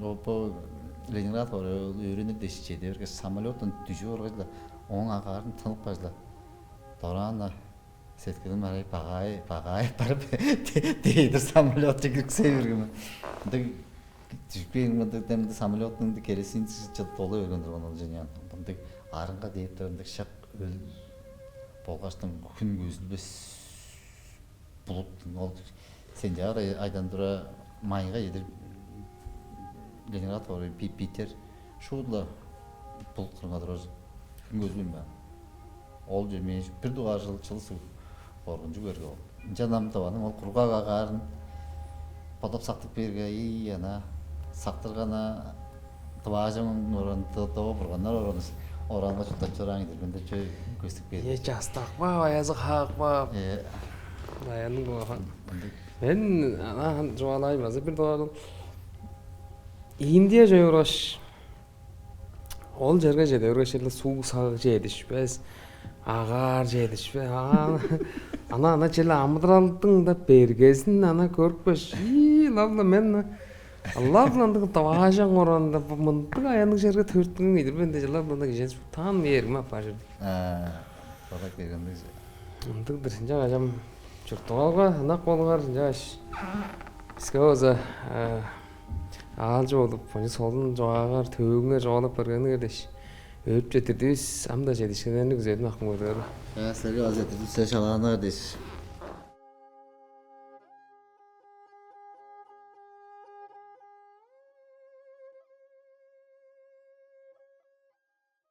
бо Ленинград хоорай өөренир дээш чеде бергеш, самолеттан дүжүп оргай-ла, ооң агаарын тынып кааш-ла, дораан-на сеткилим арай багай багай барып, дээдир самолетче кириксей берген мен. Ындыг дүжүп кээримге, ындыг демде самолеттың ындыг керосин чыдып дола берген турган ол жениан. Ындыг арынга дээп тур, ындыг шак өл болгаштың хүн көзүлбес булут. Ол сентябрь айдан тура майга чедир Ленинград хоорай, Питер, шуут-ла булут кырынга турар, хүн көзүлбейн баан. Ол же мээң бир дугаар чыл чылыс коргунчуг берге ол. Ынчан ам Тываның ол кургаг агаарын бодап сактып бээрге, ий, ана сактыргана, Тываажың оран, Тыва бурганнар ораны, оранга чурттап чораан идиргенде чөй көстүп кээр. Е, частак баап, аязы хаак баап. Э, аянның кылган. Ындыг. Мен ана чугаалаайн база бир дугаар Индия чоюргаш, ол черге чеде бергеш, черле суг сагыг чедишпес, агаар чедишпес. Ана ана черле амыдыралдың да бергезин ана көрүпкеш, ии, ылап-ла мен ылап-ла ындыг Тываажың оранында мындыг аянныг черге төрүттүнген кижи-дир мен дээш, ылап-ла ындыг кижи таан мээрим апаар чорду. Бодап кергенде ындыг-дыр. Ынчангаш ам чурттуңарга ынак болуңар, ынчангаш биске болза аалчы болуп, ынча солун чогаагар, төөгүңер чугаалап бергениңер дээш өөрүп четтирдивис. Ам-даа чедишкиннерни күзедим, акым, көрдүңер бе? Э, силерге база четтирдим, силер чалааныңар дээш.